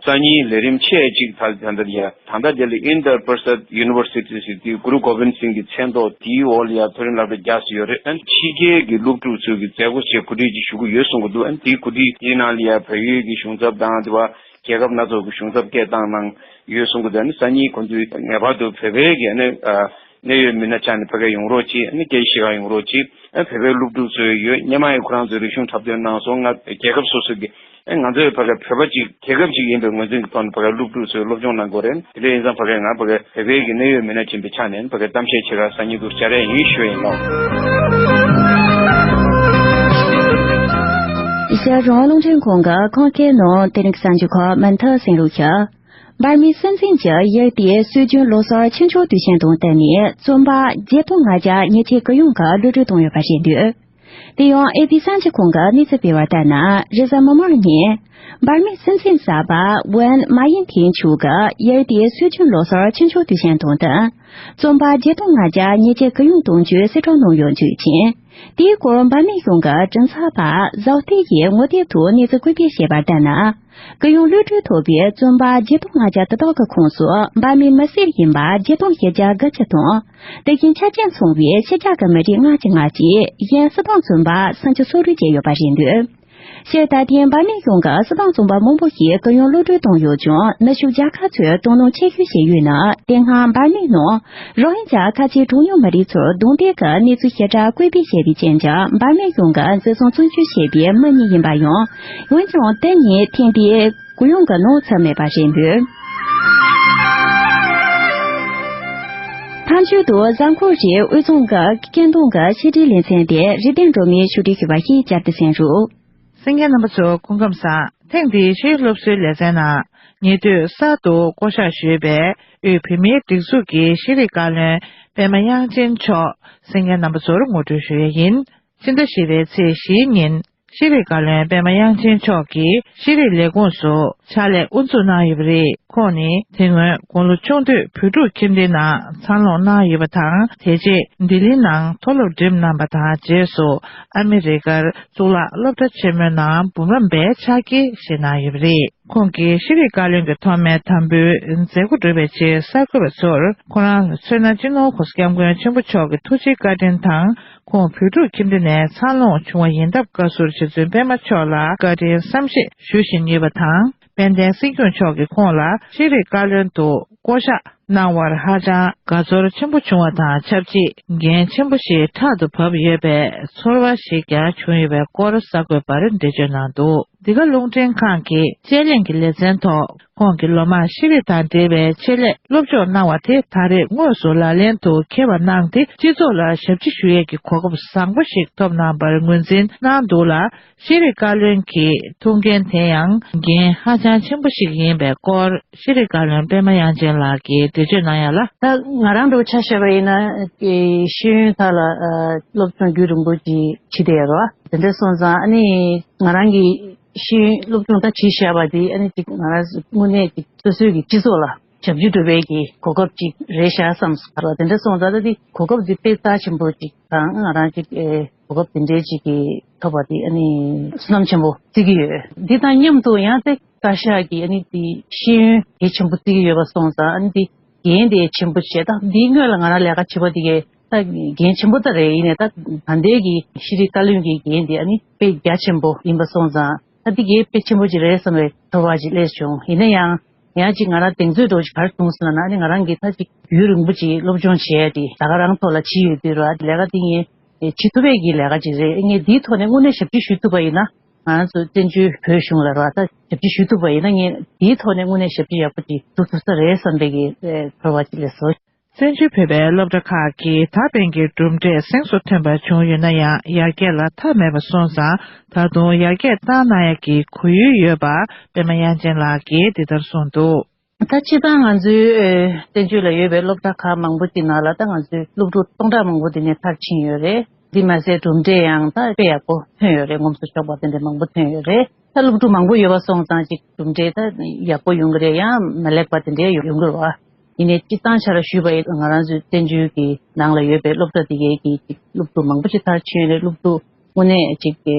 སང་ཉིན་ལས་རིམ་ཆེ་གཅིག་ཐ་ད་ལྟ་ཡ་ད་ལྟ་དེ་ལ་Inder Prasad University་ཟེར་དུས་གུ་རུ་གོ་བིན་སིང་གི་མཚན་ཐོག་དེའི་འོག་ལ་ཡ་མཐོ་རིམ་སློབ་གྲྭ་རྒྱག་སྲིད་ཡོད་རེད། ཨ་ནི་ཕྱི་རྒྱལ་གྱི་སློབ་ཕྲུག་ཚོས་གི་མཛད་སྒོ་ཞིག་གོ་སྒྲིག་ཅིག་ཞུ་གི་ཡོད་གསུང་གི་འདུག་ཨ་ནི་དེའི་གོ་སྒྲིག་དེའི་ནང་ལ་ཡ་བལ་ཡུལ་གྱི་གཞུང་ཚབ་དང་དེ་བ་རྒྱལ་ཁབ་སྣ་ཚོགས་ཀྱི་གཞུང་ཚབ་སྐད་བཏང་གནང་ཡོད་གསུང་གི་འདུག་ཨ་ནི་སང་ཉིན་གོ་འདུག་ངེས་པར་དུ་བོད་པའི་གི་ཨ་ནི་ཨ་གནད་ཡོད་མི་སྣ་ཆགས་ནས་ཕ་གིར་ཡོང་རོགས་གྱིས། ཨ་ནི་སྐད་ཆ་བཤད་གར་ཡོང་རོགས་གྱིས། ཨ་བོད་པའི་སློབ་ཕྲུག་ཚོས་ཡོད་སྔོན་མ་ཡི་ཁོ་རང་ཚོའི་རིག་གཞུང་འཁྲབ་སྟོན་གནང་སོང་། ང་རྒྱལ་ཁབ་སོ་སོ་གི་ཨ་ང་ཚོའི་ཕ་གིར་བོད་པ་གཅིག་རྒྱལ་ཁབ་གཅིག་ཡིན་པའི་ངོས་འཛིན་གྱི་ཐོག་ནས་ཕ་གིར་སློབ་ཕྲུག་ཚོས་སློབ་སྦྱོང་གནང་དགོས་རེད། དེ་འདྲ་ཡིན་ཙང་ཕ་གིར་ང་ཕ་གིར་བོད་པའི་གི་གནད་ཡོད་མི་སྣ་ཡིན་པའི་ཆ་ནས་ཕ་གིར་གཏམ་བཤད་བྱེད་གར་སང་ཉིན་འདུག་བཅར་ཡས་ཡིན་ཞུ་ཡ་ཡིན་ལགས། རྒྱལ་རོང་རླུང་འཕྲིན་ཁང་གི་ཁོང་སྐད་ནང་དེ་རིང་གི་གསར་འགྱུར་ཁག་མུ་མཐུད་གསན་རོགས་ཞུ། འབར་མའི་སྲིད་འཛིན་གྱི་ཡུལ་དེའི་སྲོལ་རྒྱུན་ལོ་གསར་ཆུ་མཆོད་དུས་ཆེན་དང་བསྟུན་ནས་བཙོན་པ་བརྒྱད་སྟོང་ལྔ་བརྒྱ་ཉེ་ཆར་གུ་ཡངས་ཀྱིས་གློད་གྲོལ་བཏང་ཡོད་པ་རེད་འདུག་དེ་ཡང་ཨེ་པི་གསར་འགྱུར་ཁང་གིས་གནས་ཚུལ་སྤེལ་བར་ལྟར་ན། རེས་གཟའ་མིག་དམར་ཉིན་འབར་མའི་སྲིད་འཛིན་གསར་པ་ཝུན་མཱ་ཡིན་ཐིན་མཆོག་གིས་ཡུལ་དེའི་སྲོལ་རྒྱུན་ལོ་གསར་ཆུ་མཆོད་དུས་ཆེན་དང་བསྟུན་བཙོན་པ་བརྒྱད་སྟོང་ལྔ་བརྒྱ་ཉེ་ཆར་གུ་ཡངས་གཏོང་རྒྱུའི་གསལ་བསྒྲགས་གནང་ཡོད་འདུག་ཅིང་། དེའི་སྐོར་འབར་མའི་གཞུང་གི་མགྲིན་ཚབ་པ་ཟའོ་ཏེ་ཡིས་ངོ་དེབ་ཐོག་གནས་ཚུལ་བཀོད་སྤེལ་བྱས་པར་ལྟར་ན། གུ་ཡངས་གློད་གྲོལ་ཐོབ་པའི་བཙོན་པ་བརྒྱད་སྟོང་ལྔ་བརྒྱ་དེ་དག་གི་ཁོངས་སུ་འབར་མའི་མི་སེར་ཡིན་པ་བརྒྱད་སྟོང་བཞི་བརྒྱ་དགུ་བཅུ་དང་། དེ་བཞིན་ཆ་རྐྱེན་མཚུངས་པའི་ཕྱི་རྒྱལ་གྱི་མི་རིགས་ལྔ་བཅུ་ང་གཅིག་གཞན་སྲིད་དོན་བཙོན་པ་སུམ་ཅུ་སོ་དྲུག་བཅས་ཡོད་པ་རེད་འདུག་སྤྱིར་ད་ཐེངས་འབར་མའི་གཞུང་གིས་སྲིད་དོན་བཙོན་པ་མང་པོ་ཞིག་གུ་ཡངས་གློད་གྲོལ་བཏང་ཡོད་ཀྱང་། ནུབ་ཕྱོགས་རྒྱལ་ཁབ་ཚོས་དོ་སྣང་ཆེ་ཤོས་བྱས་ཡོད་ན། དེ་སྔ་འབར་མའི་ནང་རོ་ཧིན་ཇཱ་ཁ་ཆེའི་གྲངས་ཉུང་མི་རིགས་ཚོར་རྡུང་རྡེག་གི་གནས་ཚུལ་ཞིབ་ཕྲ་བཀོད་སྤེལ་བྱས་པའི་རྐྱེན་གྱིས། འབར་མའི་གཞུང་གིས་འཛིན་བཟུང་བཙོན་འཇུག་བྱས་པའི་མི་གཉིས་ཡིན་པ་ཡང་། འོན་ཀྱང་དེ་གཉིས་ཐེངས་འདིའི་གུ་ཡངས་ཀྱི་ནང་ཚུད་མེད་པ་རེད་འདུག་མཐའ་མཇུག་ཏུ་གཟའ་འཁོར་རེའི་དབུས་གཙང་གི་སྐད་གདངས་ཀྱི་ཕྱི་དྲིལ་ལེ་ཚན་དེ་རིག་ལྡན་སྒྲོལ་མས་ཕྱོགས་སྒྲིག་ཞུས་པ་ཞིག་བསྐྱར་དུ་གསན་རོགས། གསན་མཁན་རྣམ་པ་ཚོ་སྐུ་ཁམས་བཟང་། ཐེངས་འདིའི་ཕྱིའི་སློབ་གསོའི་ལེ་ཚན་ནང་ཉེ་དུས་གསར་དུ་བསྐོ་གཞག་ཞུས་པའི་དབུས་བོད་མིའི་སྒྲིག་འཛུགས་ཀྱི་ཤེས་རིག་བཀའ་བློན་པད་མ་དབྱངས་ཅན་མཆོག་གསན་མཁན་རྣམ་པ་ཚོར་ངོ་སྤྲོད་ཞུ་ཡས་ཡིན། ཕྱི་ཟླ་བཞི་པའི་ཚེས་བཞིའི་ཉིན། ཤེས་རིག་བཀའ་བློན་པད་མ་དབྱངས་ཅན་མཆོག་གིས་ཤེས་རིག་ལས་ཁུངས་སུ་ཕྱག་ལས་དབུ་འཛུགས་གནང་ཡོད་པ་རེད། ཁོང་ནི་དེ་སྔོན་དགུང་ལོ་ཆུང་དུས་བོད་ཕྲུག་ཁྱིམ་སྡེའི་ནང་འཚར་ལོངས་གནང་ཡོད་པ་དང་། དེ་རྗེས་ལྡི་ལིའི་ནང་མཐོ་སློབ་འགྲིམས་གནང་བ་དང་། རྗེས་སུ་ཨ་མི་རི་ཀར་གཙུག་ལག་སློབ་གྲྭ་ཆེན་མོའི་ནང་འབུམ་རམས་པའི་ཕྱག་འཁྱེར་བཞེས་གནང་ཡོད་པ་རེད། ཁོང་གིས་ཤེས་རིག་བཀའ་བློན་གྱི་ཐོག་མའི་དམ་འབུལ་མཛད་སྒོ་གྲུབ་པའི་རྗེས་གསར་འགོད་པ་ཚོར་ཁོ་རང་ལ་མཚོན་ན་སྤྱི་ནོར་༸གོང་ས་༸སྐྱབས་མགོན་ཆེན་པོ་མཆོག་གི་ཐུགས་རྗེ་བཀའ་དྲིན་དང་། ཁོང་བོད་ཕྲུག་ཁྱིམ་སྡེ་ནས་འཚར་ལོངས་བྱུང་བ་ཡིན་སྟབས། བཀའ་ཟུར་རྗེ་བཙུན་པད་མ་མཆོག་ལ་བཀའ་དྲིན་བསམ་ཤེས་ཞུ་བཞིན་ཡོད་པ་དང་། དཔལ་ལྡན་སྲིད་སྐྱོང་མཆོག་གིས་ཁོང་ལ་ཤེས་རིག་བཀའ་བློན་དུ་ བསྐོ་བཞག་གནང་བར་ཧ་ཅང་དགའ་ཚོར་ཆེན་པོ་བྱུང་བ་དང་ཆབས་ཅིག་འགན་ཆེན་པོ་ཞིག་ཕྲག་ཏུ་བབས་ཡོད་པའི་ཚོར་བ་ཞིག་ཀྱང་བྱུང་ཡོད་པའི་སྐོར་གསར་འགོད་པར་འགྲེལ་བརྗོད་གནང་འདུག་འདི་ག་རླུང་འཕྲིན་ཁང་གི་དཔྱད་གླེང་གི་ལེ་ཚན་ཐོག་ཁོང་གིས་ལོ་མང་ཤེས་རིག་དང་འབྲེལ་བའི་ཆེད་ལས་སློབ་སྦྱོང་གནང་བ་དེ་ད་རེས་དངོས་སུ་ལག་ལེན་དུ་འཁེལ་བ་གནང་སྟེ། སྤྱི་ཚོགས་ལ་ཞབས་ཕྱི་ཞུ་ཡས་ཀྱི་གོ་སྐབས་བཟང་པོ་ཞིག་ཐོབ་གནང་བར་ངོས་འཛིན་གནང་འདུག་ལ། ཤེས་རིག་བཀའ་བློན་གྱི་ཐུགས་འགན་དེ་ཡང་འགན་ཧ་ཅང་ཆེན་པོ་ཞིག་ཡིན་པའི་སྐོར་ཤེས་རིག་བཀའ་བློན་པདྨ་དབྱངས་ཅན་ལགས་ཀྱིས་འགྲེལ་བརྗོད་གནང་ཡ་ལ། ད་ང་རང་འདྲ་བོ་ཆ་བཞག་པ་ཡིན་ན། ཨེ། ཤེས་ཡོན་ཐོག་ལ་ཨ། སློབ་སྦྱོང་རྒྱུན་རིང་པོ་ཅིག་བྱས་བསྡད་ཡོད་རེད་བ། དེ་འདྲ་སོང་ཙང་ཨ་ནི་ང་རང་གི་ཤེས་ཡོན་སློབ་སྦྱོང་ད་བྱས་བཞག་པ་དེ་ཨ་ནི་ཅིག་ང་རང་དངོས་གནས་ཅིག་སོ་སོའི་གི་སྤྱི་ཚོགས་ལ་ཞབས་ཕྱི་སྒྲུབ་པའི་གི་གོ་སྐབས་ཅིག་རེད་ཤག་བསམ་སོང་། དེ་འདྲ་སོང་ཙང་ད་དེ་གོ་སྐབས་དེ་དཔེ་རྩ་ཆེན་པོ་ཅིག་དང་ང་རང་ཅིག་ཨེ། གོ་སྐབས་དེ་འདྲའི་ཅིག་གི་ཐོབ་པ་དེ་ཨ་ནི་བསོད་ནམས་ཆེན་པོ་བརྩི་གི་ཡོད། འདི་དང་མཉམ་དུ་ཡང་དེ་བཀའ་ཤག་གིས་ཨ་ནི་དེ་ཤེས་ཡོན་གལ་ཆེན་པོ་བརྩི་གི་ཡོད་པ་སོང་ཙང་ཨ་ནི་དེ་འགན་དེ་ཆེན་པོ་བྱས། ད་འདིའི་སྔོན་ལ་ང་རང་ལས་ཀ་བྱེད་པ་དེ་གས་ད་འགན་ཆེན་པོ་ད་རེད། ཡིན་ནའི་ད་ད་ལྟའི་གི་ཤེས་རིག་བཀའ་བློན་གྱི་འགན་དེ་ཨ་ནི་དཔེ་རྒྱ་ཆེན་པོ་ཡིན་པ་སོང་ཙང་ད་འདི་གས་དཔེ་ཆེན་པོ་ཅིག་རེད་བསམ་པའི་ཚོར་བ་ཅིག་སླེབས་བྱུང་། ཡིན་ན་ཡང་ཡང་ཅིག་ང་རང་གདེང་ཚོད་འདྲ་བོ་ཅིག་ག་རེ་བྱུང་སོང་ལབ་ན། ཨ་ནི་ང་རང་གིས་ད་ཅིག་རྒྱུན་རིང་པོ་ཅིག་སློབ་སྦྱོང་བྱས་ཏེ་ད་ག་རང་ཐོག་ལ་བྱེད་ཡོད་དུས་ར་ལས་ཀ་དེ་ངས་བྱེད་ཐུབ་པའི་གི་ལས་ཀ་ཅིག་རེད། ངས་འདིའི་ཐོག་ནས་དངོས་གནས་ཞབས་ཕྱི་ཞུ་ཐུབ་པ་ཡིན་ན། ང་རང་ཚོ་བཙན་བྱོལ་བོད་གཞུང་ལ་ར་ད་ཞབས་ཕྱི་ཞུ་ཐུབ་པ་ཡིན་ན་ངས་དེའི་ཐོག་ནས་དངོས་གནས་ཞབས་ཕྱི་ཡག་པོ་ཅིག་ཞུ་ཐུབ་ས་རེད་བསམ་པའི་གི་ཚོར་བ་ཅིག་སླེབས་སོང་། བཙན་བྱོལ་བོད་པའི་སློབ་གྲྭ་ཁག་གིས་ད་ཕན་གྱི་གྲུབ་འབྲས་གཟེངས་སུ་ཐོན་པ་བྱུང་ཡོད་ན་ཡང་། ཡར་རྒྱས་ལ་མཐའ་མེད་པ་སོང་ཙང་། ད་དུང་ཡར་རྒྱས་བཏང་གནང་ཡག་གི་གོ་ཡུལ་ཡོད་པ་པདྨ་དབྱངས་ཅན་ལགས་ཀྱིས་འདི་ལྟར་གསུངས་འདུག་ད་སྤྱིར་བཏང་ང་ཚོའི་ཨེ། བཙན་བྱོལ་ལ་ཡོད་པའི་སློབ་གྲྭ་ཁག་མང་པོ་ཅིག་ནང་ལ་ད་ང་ཚོའི་སློབ་ཕྲུག་སྟོང་ཕྲག་མང་པོ་དེ་ནས་མཐར་ཕྱིན་ཡོད་རེད། འདི་མ་ཟད་གྲུབ་འབྲས་ཡང་ད་དཔེ་ཡག་པོ་ཐོན་ཡོད་རེད། ངོམ་སོ་ཆོག་པ་དེ་འདྲ་མང་པོ་ཐོན་ཡོད་རེད། ད་སློབ་ཕྲུག་མང་པོ་ཡོད་པ་སོང་ཙང་ཅིག་གྲུབ་འབྲས་ད་ཡག་པོ་ཡོང་གི་རེད། ཡང་མ་ལེགས་པ་དེ་འདྲ་ཡོང་ཡོང་གི་རེད་བ། ཡིན་ནའི་སྤྱིར་བཏང་ཆ་ལ་ཞུས་པ་ཡིན་ང་རང་ཚོའི་བཙན་བྱོལ་གྱི་ནང་ལ་ཡོད་པའི་སློབ་གྲྭ་དེ་གའི་གི་ཅིག་སློབ་ཕྲུག་མང་པོ་ཅིག་མཐར་ཕྱིན་ཡོད་རེད། སློབ་ཕྲུག་དངོས་གནས་ཅིག་གི་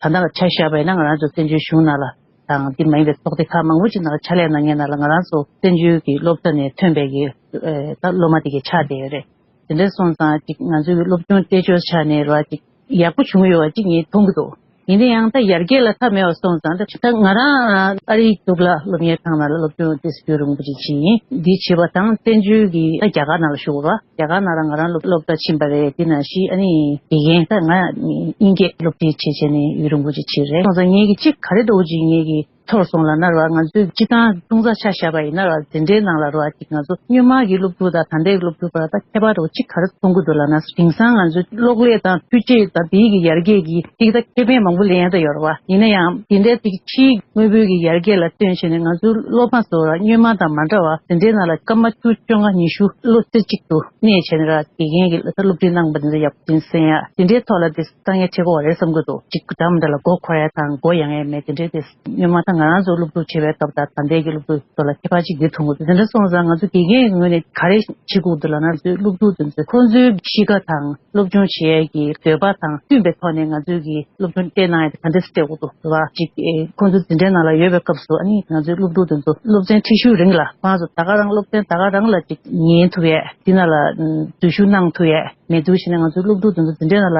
ད་ལྟ་ལ་ཆ་བཞག་པ་ཡིན་ན་ང་རང་ཚོ་བཙན་བྱོལ་གཞུང་ནང་ལ་དང་འདི་མ་ཡིན་པའི་ཚོགས་སྡེ་ཁག་མང་པོ་ཅིག་ནང་ལ་ཕྱག་ལས་གནང་མཁན་ནང་ལ་ང་རང་ཚོ་བཙན་བྱོལ་གྱི་སློབ་གྲྭ་ནས་ཐོན་པའི་གི་ཨེ་ད་སློབ་མ་དེ་གའི་ཆགས་བསྡད་ཡོད་རེད། དེ་འདྲ་སོང་ཙང་ཅིག་ང་ཚོའི་སློབ་སྦྱོང་བལྟས་ཕྱོགས་ཆ་ནས་ར་ཅིག་ཡག་པོ་བྱུང་ཡོད་པ་ཅིག་ངས་མཐོང་གི་འདུག་ཡིན་ན་ཡང་ད་ཡར་རྒྱས་ལ་མཐའ་མེད་པ་སོང་ཙང་ད་ད་ང་རང་ཨ་རིའི་གཙུག་ལག་སློབ་གཉེར་ཁང་ནང་ལ་སློབ་སྦྱོང་ཏོག་ཙམ་རྒྱུན་རིང་པོ་ཅིག་བྱས་ཡིན། འདི་བྱས་པ་དང་བཙན་བྱོལ་གྱི་ད་རྒྱ་གར་ནང་ལ་བཞུགས་པ། རྒྱ་གར་ནང་ལ་ང་རང་སློབ་སློབ་གྲྭ་ཕྱིན་པ་རེད། དེ་ནང་བཞིན་ཨ་ནི་དགེ་རྒན་ད་ང་དབྱིན་སྐད་སློབ་ཁྲིད་བྱས་བྱས་ནས་ཡུན་རིང་པོ་ཅིག་བྱས་རེད། སོང་ཙང་ངེད་ཀྱི་གཅིག་ག་རེ་འདྲ་བོ་ཅིག་ངེད་ཀྱི་ཚོར་སོང་ལབ་ན་ར། ང་ཚོས་སྤྱིར་བཏང་ཅུང་ཟད་ཆ་བཞག་པ་ཡིན་ན་ར་འཛིན་གྲྭའི་ནང་ལ་ར་ཅིག་ང་ཚོ་སྔོན་མ་གི་སློབ་ཕྲུག་དང་ད་ལྟའི་སློབ་ཕྲུག་བར་ད་ཁྱད་པར་རོ་ཅིག་ག་རེ་མཐོང་གི་འདུག་ལབ་ན། དེང་སང་ང་ཚོའི་གློག་ཀླད་དང་འཕྲུལ་ཆས་དང་དེའི་གི་ཡར་རྒྱས་ཀྱིས་ཅིག་ད་ཁེ་ཕན་མང་པོ་ལེན་ཡ་ད་ཡོད་རེད་བ། ཡིན་ན་ཡང་དེ་འདྲའི་ཅིག་ཕྱིའི་དངོས་པོའི་གི་ཡར་རྒྱས་ལ་བརྟེན་བྱས་ནས་ང་ཚོའི་སློབ་མ་ཚོ་ར་སྔོན་མ་དང་མ་འདྲ་བ་དེ་འདྲའི་ནང་ལ་སྐར་མ་བཅུ་བཅོ་ལྔ་ཉི་ཤུ་བློ་རྩེ་གཅིག་ཏུ་གནས་བྱས་ནས་ར་དགེ་རྒན་གྱི་ད་སློབ་ཁྲིད་གནང་པ་འདི་ཚོ་ཡག་པོ་ཅིག་གསན་ཡ་དེ་འདྲའི་ཐོག་ལ་དེ་དཀའ་ངལ་འཕྲད་ཀྱི་ཡོད་རེད་བསམ་གྱི་འདུག་ཅིག་འདྲ་མི་འདྲ་ལ་མགོ་འཁོར་ཡ་དང་མགོ་ཡང་ཡ་མེད། དེ་འདྲའི་དེ་སྔོན་མ་ད་ང་རང་ཚོ་སློབ་ཕྲུག་བྱེད་པའི་སྐབས་དང་ད་ལྟའི་གི་སློབ་ཕྲུག་ཚོ་ལ་ཁྱད་པར་ཅིག་འདི་མཐོང་གི་འདུག་དེ་འདྲ་སོང་ཙང་ང་ཚོ་དགེ་རྒན་གྱི་ངོས་ནས་ག་རེ་བྱེད་དགོས་འདུག་ལབ་ན། ཚོའི་སློབ་ཕྲུག་དེ་ཚོ་ཁོང་ཚོའི་གཤིས་ཀ་དང་སློབ་སྦྱོང་བྱེད་ཡས་ཀྱི་འདོད་པ་དང་མཐུན་པའི་ཐོག་ནས་ང་ཚོའི་གི་སློབ་སྦྱོང་སྤྲད་གནང་ཡས་དེ་ག་འདྲ་སྤྲད་དགོས་འདུག་ལབ་ཅིག་ཨེ། ཁོང་ཚོ་འཛིན་གྲྭའི་ནང་ལ་ཡོད་པའི་སྐབས་སུ་ཨ་ནི་ང་ཚོའི་སློབ་ཕྲུག་དེ་ཚོ་སློབ་ཚན་ཁྲིད་ཤུལ་རིང་ལ་ཁོང་ཚོ་ད་ག་རང་སློབ་ཚན་ད་ག་རང་ལ་ཅིག་ཉན་ཐུབ་ཡས་དེ་ནང་ལ་འཛུལ་ཞུགས་གནང་ཐུབ་ཡས། མེད་འདུག་བྱས་ན་ང་ཚོའི་སློབ་ཕྲུག་དེ་ཚོ་འཛིན་གྲྭའི་ནང་ལ་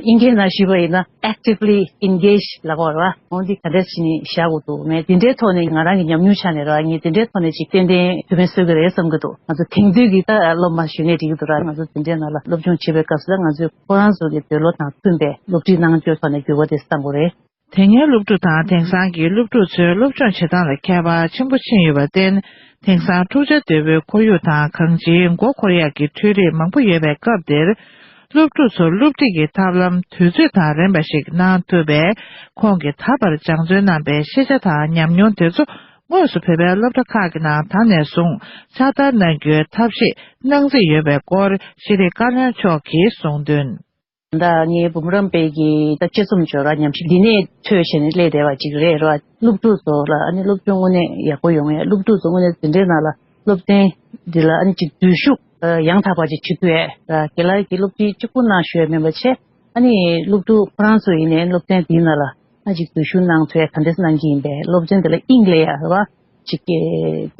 ཨིན་སྐད་ནང་ཞུས་པ་ཡིན་ན་actively engage ལབ་དགོས་རེད་བ། འོ་འདི་ག་འདྲས་བྱས་ནས་བཞག་དགོས་འདུག་མེད་དེ་འདྲའི་ཐོག་ནས་ང་རང་གི་ཉམས་མྱོང་ཆ་ནས་རེད་བ། ངས་དེ་འདྲའི་ཐོག་ནས་ཅིག་ཏན་ཏན་ཐུགས་ཕན་གསོས་ཀྱི་རེད་བསམ་གྱི་འདུག་ང་ཚོ་དེང་དུས་ཀྱི་ད་སློབ་མ་ཞུས་ནས་འགྲིག་གི་འདུག་ར། ང་ཚོ་འཛིན་གྲྭའི་ནང་ལ་སློབ་སྦྱོང་བྱེད་པའི་སྐབས་སུ་ད་ང་ཚོས་ཁོ་རང་ཚོ་གི་འདོད་བློ་དང་མཐུན་པའི་སློབ་ཁྲིད་གནང་ཕྱོགས་ཐོག་ནས་འགྱུར་བ་དེ་བཏང་དགོས་རེད། དེ་སྔའི་སློབ་ཕྲུག་དང་དེང་སང་གི་སློབ་ཕྲུག་ཚོའི་སློབ་སྦྱོང་བྱེད་སྟངས་ལ་ཁྱད་པར་ཆེན་པོ་ཕྱིན་ཡོད་པར་བརྟེན། དེང་སང་འཁྲུག་ཆ་དོད་པོའི་ཁོར་ཡུག་དང་གང་ཅིའི་མགོ་འཁོར་ཡག་གི་འཕྲུལ་རིགས་མང་པོ་ཡོད་པའི་སྐབས་འདིར། སློབ་ཕྲུག་ཚོར་སློབ་ཁྲིད་ཀྱི་ཐབས་ལམ་དུས་ཚོད་དང་རན་པ་ཞིག་གནང་ཐུབ་པས། ཁོང་གིས་ད་བར་སྦྱང་བརྩོན་གནང་པའི་ཤེས་བྱ་དང་ཉམས་མྱོང་དེ་ཚོ་དངོས་སུ་བོད་པའི་སློབ་གྲྭ་ཁག་གི་ནང་ད་ནས་བཟུང་ཕྱག་བསྟར་གནང་རྒྱུའི་ཐབས་ཤེས་གནང་རྩིས་ཡོད་པའི་སྐོར་ཤེས་རིག་བཀའ་བློན་མཆོག་གིས་གསུངས་དོན། ད་ངའི་འབུམ་རམས་པའི་གི་ད་དཔྱད་རྩོམ་སྦྱོར་བ་ཉམས་ཞིབ་འདི་ནས་ཐོས་བྱས་ནས་སླེབས་བསྡད་པ་ཅིག་རེད་ར། སློབ་ཕྲུག་ཚོ་ལ་ཨ་ནི་སློབ་སྦྱོང་དངོས་གནས་ཡག་པོ་ཡོང་ཡ། སློབ་ཕྲུག་ཚོ་དངོས་གནས་འཛིན་གྲྭའི་ནང་ལ་སློབ་ཚན་འདི་ལ་ཨ་ནི་ཅིག་འཛུལ་ཞུགས་ཡང་དག་པ་ཅིག་བྱེད་ཐུབ་ཡས་ར། དགེ་ལགས་ཀྱིས་སློབ་ཁྲིད་གཅིག་པུ་གནང་ཞུ་ཡས་མིན་པ་བྱས། ཨ་ནི་སློབ་ཕྲུག་ཁོ་རང་ཚོ་ཡིན་ནའི་སློབ་ཚན་འདིའི་ནང་ལ་ཨ་ཅིག་འཛུལ་ཞུགས་གནང་ཐུབ་ཡས་ག་འདྲས་གནང་གི་ཡིན་པས། སློབ་ཚན་འདི་ལ་དབྱིངས་སླེབས་ཡ་ར་བ། ཅིག་གི་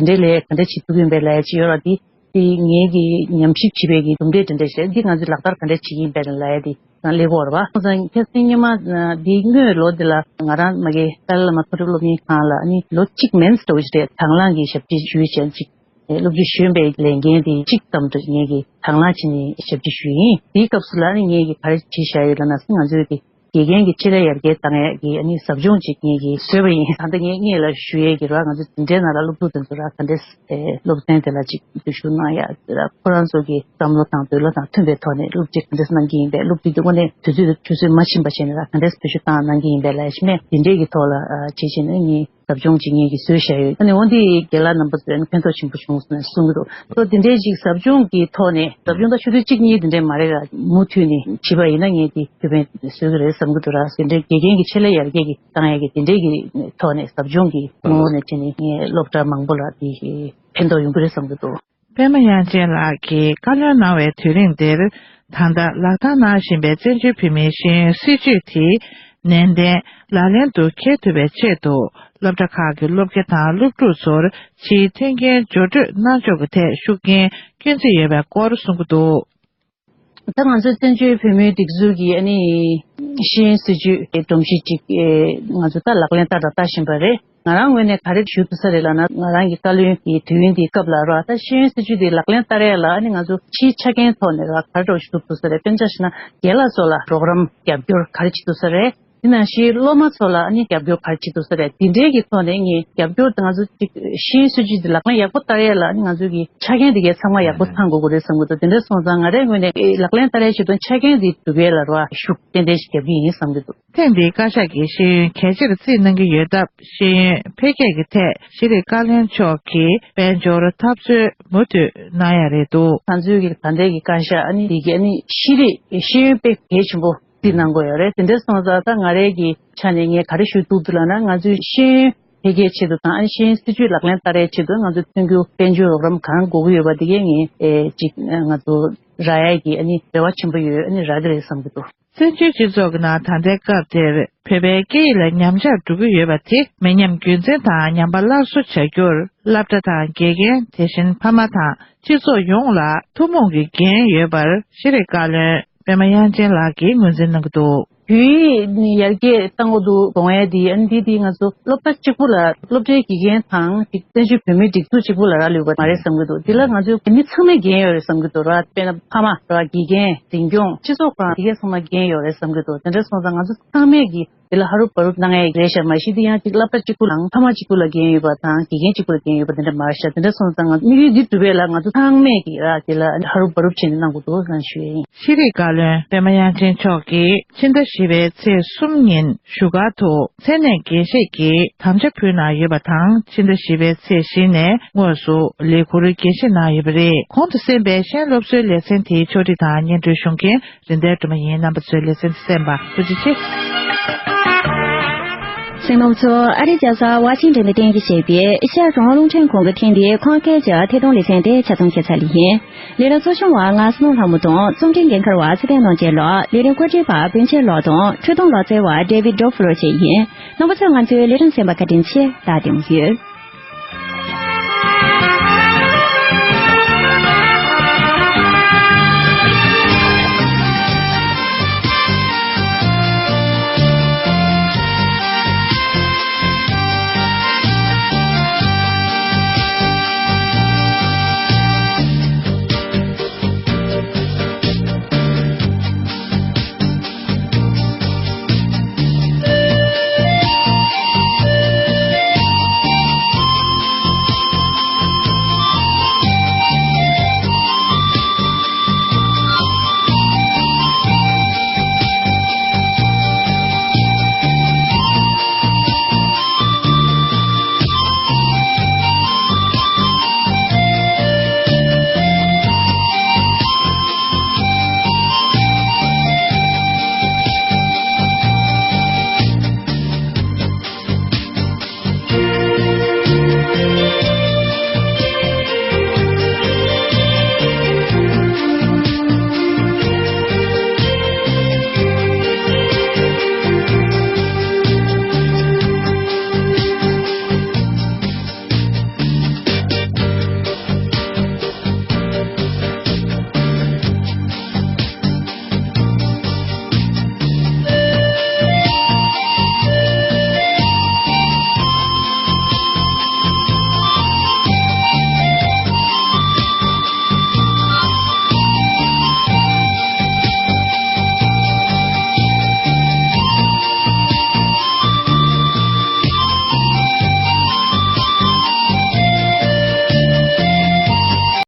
དེ་འདྲའི་ལས་ག་འདྲ་བྱེད་ཐུབ་ཀྱི་ཡིན་པའི་ལས་ཅིག་ཡོད་ར། འདི་དེ་ངེད་ཀྱི་ཉམས་ཞིབ་བྱེད་པའི་གི་གྲུབ་འབྲས་དེ་འདྲ་ཞིག་རེད། འདི་ང་ཚོས་ལག་བསྟར་ག་འདྲ་བྱེད་ཀྱི་ཡིན་པའི་ལས་དེ་ང་སླེབས་ཀྱི་ཡོད་རེད་བ། ཁྱེད་ཚོས་སྔོན་མ་འདིའི་སྔོན་ལོ་འདི་ལ་ང་རང་མ་གི་ཏཱ་ལའི་བླ་མ་མཐོ་རིམ་སློབ་གཉེར་ཁང་ལ་ཨ་ནི་ལོ་གཅིག་མིན་འགྲོ་གི་རེད། དང་བླངས་ཀྱི་ཞབས་ཕྱི་ཞུས་བྱས་ཅིག་ སློབ་ཁྲིད་གཞོན་པའི་ལས་འགན་དེ་གཅིག་ཙམ་དུ་ངེད་ཀྱིས་དང་བླངས་བྱས་ནས་ཞབས་ཕྱི་ཞུས་ཡིན། དེའི་སྐབས་སུ་ལ་ནི་ངེད་ཀྱིས་ག་རེ་བྱས་བཞག་ཡོད་ལབ་ན། ང་ཚོའི་གི་དགེ་རྒན་གྱི་ཆེད་ལས་ཡར་རྒྱས་བཏང་ཡས་ཀྱི་ཨ་ནི་ཟབ་སྦྱོང་ཅིག་ངེད་ཀྱིས་བཟོས་པ་ཡིན། ད་ལྟ་ངེད་གཉིས་ལ་ཞུ་ཡས་ཀྱི་ར། ང་ཚོ་འཛིན་གྲྭའི་ནང་ལ་སློབ་ཕྲུག་དེ་ཚོ་ར་ག་འདྲས་སློབ་ཚན་དེ་ལ་ཅིག་འཛུལ་ཞུགས་གནང་ཡ་ར། ཁོ་རང་ཚོ་གི་བསམ་བློ་དང་འདོད་བློ་དང་མཐུན་པའི་ཐོག་ནས་སློབ་ཁྲིད་ག་འདྲས་གནང་གི་ཡིན་པས། སློབ་ཁྲིད་དེ་དངོས་གནས་དུས་ཚོད་དང་ཆུ་ཚོད་མ་ཕྱིན་པ་བྱས་ནས་ར་ག་འདྲས་བེད་སྤྱོད་བཏང་གནང་གི་ཡིན་པས་ལབ་ཡ་ཞིག་མེད། དེ་འདྲས་ཀྱི་ཐོག་ལ་ཨ་བྱས་བྱས་ནས་ངེད་ཟབ་སྦྱོང་ཅིག་ངེད་ཀྱིས་བཟོས་བཞག་ཡོད། ཨ་ནི་འོ་འདི་རྒན་ལགས་རྣམ་པ་ཚོས་ཨ་ནི་ཕན་ཐོགས་ཆེན་པོ་བྱུང་ཟེར་ནས་གསུང་གི་འདུག་སོ་དེ་འདྲའི་ཅིག་ཟབ་སྦྱོང་གི་ཐོག་ནས། ཟབ་སྦྱོང་ད་ཆུ་ཚོད་གཅིག་གཉིས་དེ་འདྲའི་མ་རེད་ར། མུ་མཐུད་ནས་བྱས་པ་ཡིན་ན་ངེད་ཀྱིས་ཁེ་ཕན་བཟོ་གི་རེད་བསམ་གི་འདུག་ར། དེ་འདྲའི་དགེ་རྒན་གྱི་ཆེད་ལས་ཡར་རྒྱས་ཀྱི་བཏང་ཡས་ཀྱི་དེ་འདྲའི་གི་ཐོག་ནས་ཟབ་སྦྱོང་གི་ངོ་བོ་ནས་བྱས་ནས་ངས་སློབ་གྲྭ་མང་པོ་ལ་དེ་ཕན་ཐོགས་ཡོང་གི་རེད་བསམ་གི་འདུག་པད་མ་དབྱངས་ཅན་ལགས་ཀྱིས་བཀའ་བློན་གནང་བའི་དུས་རིང་འདིར། ད་ལྟ་ལག་བསྟར་གནང་བཞིན་པའི་བཙན་བྱོལ་བོད་མིའི་ཤེས་ཡོན་སྲིད་བྱུས་དེ་ནན་ཏན་ལག་ལེན་དུ་འཁེལ་ཐུབ་པའི་ཆེད་དུ། སློབ་གྲྭ་ཁག་གི་སློབ་དགེ་དང་སློབ་ཕྲུག་ཚོར་ཕྱིའི་མཐུན་རྐྱེན་སྦྱོར་སྤྲོད་གནང་ཕྱོགས་ཀྱི་ཐད་ཤུགས་རྐྱེན་སྐྱོན་བརྩི་ཡོད་པའི་སྐོར་གསུང་གི་འདུག་ད་ང་ཚོ་བཙན་བྱོལ་བོད་མིའི་སྒྲིག་འཛུགས་ཀྱི་ཨ་ནི་ཤེས་ཡོན་སྲིད་བྱུས་ཀྱི་སྒྲོམ་གཞི་ཅིག་ང་ཚོ་ད་ལག་ལེན་བསྟར་དང་བསྟར་བཞིན་པ་རེད། ང་རང་ངོས་ནས་ག་རེ་ཞུ་ཐུབ་ས་རེད་ལབ་ན། ང་རང་གི་བཀའ་བློན་གྱི་དུས་ཡུན་འདིའི་སྐབས་ལ་ར། ད་ཤེས་ཡོན་སྲིད་བྱུས་འདི་ལག་ལེན་བསྟར་ཡས་ལ་ཨ་ནི་ང་ཚོ་ཕྱིའི་ཆ་རྐྱེན་ཐོག་ནས་ར་ག་རེ་འདྲ་ཞུ་ཐུབ་ས་རེད། དཔེར་ན་ཆ་བཞག་ན་རྒན་ལགས་ཚོ་ལ་རོགས་རམ་རྒྱབ་སྐྱོར་ག་རེ་བྱེད་ཐུབ་ས་རེད། དེ་ནང་བཞིན་སློབ་མ་ཚོ་ལ་ཨ་ནི་རྒྱབ་སྐྱོར་ག་རེ་བྱེད་ཐུབ་ས་རེད། དེ་འདྲའི་གི་ཐོག་ནས་ངས་རྒྱབ་སྐྱོར་དེ་ང་ཚོ་ཅིག་ཤེས་ཡོན་སྲིད་བྱུས་འདི་ལག་ལེན་ཡག་པོ་བསྟར་ཡས་ལ་ཨ་ནི་ང་ཚོ་གི་ཆ་རྐྱེན་དེ་གའི་ཚང་མ་ཡག་པོ་ཚང་དགོས་ཀྱི་རེད་བསམ་གྱི་འདུག་དེ་འདྲ་སོང་ཙང་ང་རའི་ངོས་ནས་ལག་ལེན་བསྟར་ཡས་ཆེད་དུ་ཆ་རྐྱེན་དེ་སྒྲུབ་ཡས་ལ་ར་ཤུགས་ཏན་ཏན་ཞིག་རྒྱབ་ཀྱི་ཡིན་བསམ་གྱི་འདུག་ཐེངས་འདིའི་བཀའ་ཤག་གིས་ཤེས་ཡོན་གལ་ཆེར་བརྩིས་གནང་གི་ཡོད་སྟབས། ཤེས་ཡོན་འཕེལ་རྒྱས་ཀྱི་ཐད་ཤེས་རིག་བཀའ་བློན་མཆོག་གིས་དཔལ་འབྱོར་འཐབ་རྩོད་མུ་མཐུད་གནང་ཡ་རེད་འདུག་ང་ཚོའི་གི་ད་ལྟའི་གི་བཀའ་ཤག་ཨ་ནི་འདི་གི་ཨ་ནི་ཤེས་རིག་ཤེས་ཡོན་དཔེ་གལ་ཆེན་པོ་བརྩིས་གནང་དགོས་ཡོད་རེད། དེ་འདྲ་སོང་ཙང་ད་ང་རའི་གི་ཆ་ནས་ངས་ག་རེ་ཞུ་ཐུབ་འདུག་ལབ་ན། ང་ཚོའི་ཤེས་ཡོན་འཕེལ་རྒྱས་ཆེད་དུ་དང་ཨ་ནི་ཤེས་ཡོན་སྲིད་བྱུས་ལག་ལེན་བསྟར་ཡའི་ཆེད་དུ་ང་ཚོའི་མཐུན་འགྱུར་དཔལ་འབྱོར་རོགས་རམ་གང་དགོས་ཀྱི་ཡོད་པ་དེ་གས་ངས་ཨེ་ཅིག་ང་ཚོ་རག་ཡ་གི་ཨ་ནི་རེ་བ་ཆེན་པོ་ཡོད། ཨ་ནི་རག་གི་རེད་བསམ་གྱི་འདུག་བཙན་བྱོལ་སྤྱི་ཚོགས་ཀྱི་ནང་ད་ལྟའི་སྐབས་དེར་བོད་པའི་སྐད་ཡིག་ལ་ཉམས་ཆག་འགྲོ་གི་ཡོད་པ་དེ་མི་ཉམས་རྒྱུན་འཛིན་དང་ཉམས་པ་སླར་གསོ་བྱ་རྒྱུར་སློབ་གྲྭ་དང་དགེ་རྒན། དེ་བཞིན་ཕ་མ་དང་སྤྱི་ཚོགས་ཡོངས་ལ་ཐུན་མོང་གི་འགན་ཡོད་པར་ཤེས་རིག་བཀའ་བློན་པད་མ་དབྱངས་ཅན་ལགས་ཀྱིས་ངོས་འཛིན་གནང་གི་འདུག་བོད་ཡིག་ནི་ཡར་རྒྱས་བཏང་དགོས་འདུག་དགོངས་ཡ་འདི་ཨ་ནི་འདི་འདི་ང་ཚོ་སློབ་གྲྭ་གཅིག་པུ་ལ་སློབ་གྲྭའི་དགེ་རྒན་དང་ཅིག་བཙན་བྱོལ་བོད་མིའི་སྒྲིག་འཛུགས་གཅིག་པུ་ལ་རག་ལུས་པ་མ་རེད་བསམ་གྱི་འདུག་འདི་ལ་ང་ཚོའི་མི་ཚང་མས་འགན་ཡོད་རེད་བསམ་གྱི་འདུག་ར། དཔེར་ན་ཕ་མ་ར། དགེ་རྒན། འཛིན་སྐྱོང་། སྤྱི་ཚོགས་ཁང་། དེ་གས་ཚང་མ་འགན་ཡོད་རེད་བསམ་གྱི་འདུག་དེ་འདྲ་སོང་ཙང་ང་ཚོ་ཚང་མས་ཀྱིས་འདི་ལ་ཧ་རུབ་བ་རུབ་གནང་ཡ་རེད་ཤག་མ་གཞི་འདི་ཡང་ཅིག་སློབ་གྲྭ་གཅིག་པུ་ལའང་ཕ་མ་གཅིག་པུ་ལ་འགན་ཡོད་པ་དང་དགེ་རྒན་གཅིག་པུ་ལ་འགན་ཡོད་པ་དེ་འདྲ་མ་རེད་ཤག་དེ་འདྲ་སོང་ཙང་ང་དམིགས་ཡུལ་འདི་སྒྲུབ་ཡས་ལ་ང་ཚོ་ཚང་མས་ཀྱིས་ར་དེ་ལ་ཧ་རུབ་བ་རུབ་བྱས་ནས་གནང་དགོས་འདུག་ལབ་ཞུ་ཡ་ཡིན། ཤེས་རིག་བཀའ་བློན་པད་མ་དབྱངས་ཅན་མཆོག་གིས་ཕྱི་ཟླ་བཞི་པའི་ཚེས་གསུམ་ཉིན་བཞུགས་སྒར་དུ་མཚན་གནས་འགན་བཞེས་ཀྱི་དམ་བཅའ་ཕུལ་གནང་ཡོད་པ་དང་། ཕྱི་ཟླ་བཞི་པའི་ཚེས་བཞི་ནས་དངོས་སུ་ལས་འཁུར་འགན་བཞེས་གནང་ཡོད་པ་རེད། གོང་དུ་གསན་པའི་གཞན་སློབ་གསོའི་ལེ་ཚན་དེའི་ཕྱོགས་སྒྲིག་དང་སྙན་སྒྲོན་ཞུ་མཁན་རིན་ལྡན་སྒྲོལ་མ་ཡིན། རྣམ་པ་ཚོས་ལེ་ཚན་འདི་གསན་པར་ཐུགས་རྗེ་ཆེ། གསན་མཁན་ཚོ། ཨ་རིའི་རྒྱལ་ས་ཝ་ཤིང་ཏོན་དུ་རྟེན་གཞི་བྱས་པའི་ཨེ་ཤ་ཡ་རང་དབང་རླུང་འཕྲིན་ཁང་གི་ཐེངས་འདིའི་ཁམས་སྐད་ཀྱི་ཐད་གཏོང་ལེ་ཚན་དེ་ཆ་ཚང་ཁྱད་མཚར་ལ་ཡིན། ལས་རིམ་གཙོ་སྐྱོང་བ་ང་བསོད་ནམས་ལྷ་མོ་དང་རྩོམ་སྒྲིག་འགན་འཁུར་བ་ཚེ་བརྟན་ནོར་རྒྱས་ལགས། ལས་རིམ་བཀོད་སྒྲིག་པ་བོན་ཆེན་ལགས་དང་འཕྲོས་དོན་ལག་རྩལ་བ་David Doflo་བཅས་ཡིན། རྣམ་པ་ཚོས་ང་ཚོའི་ལས་རིམ་གསན་པར་བཀའ་དྲིན་ཆེ། ད་དེ་མོ་ཡོད།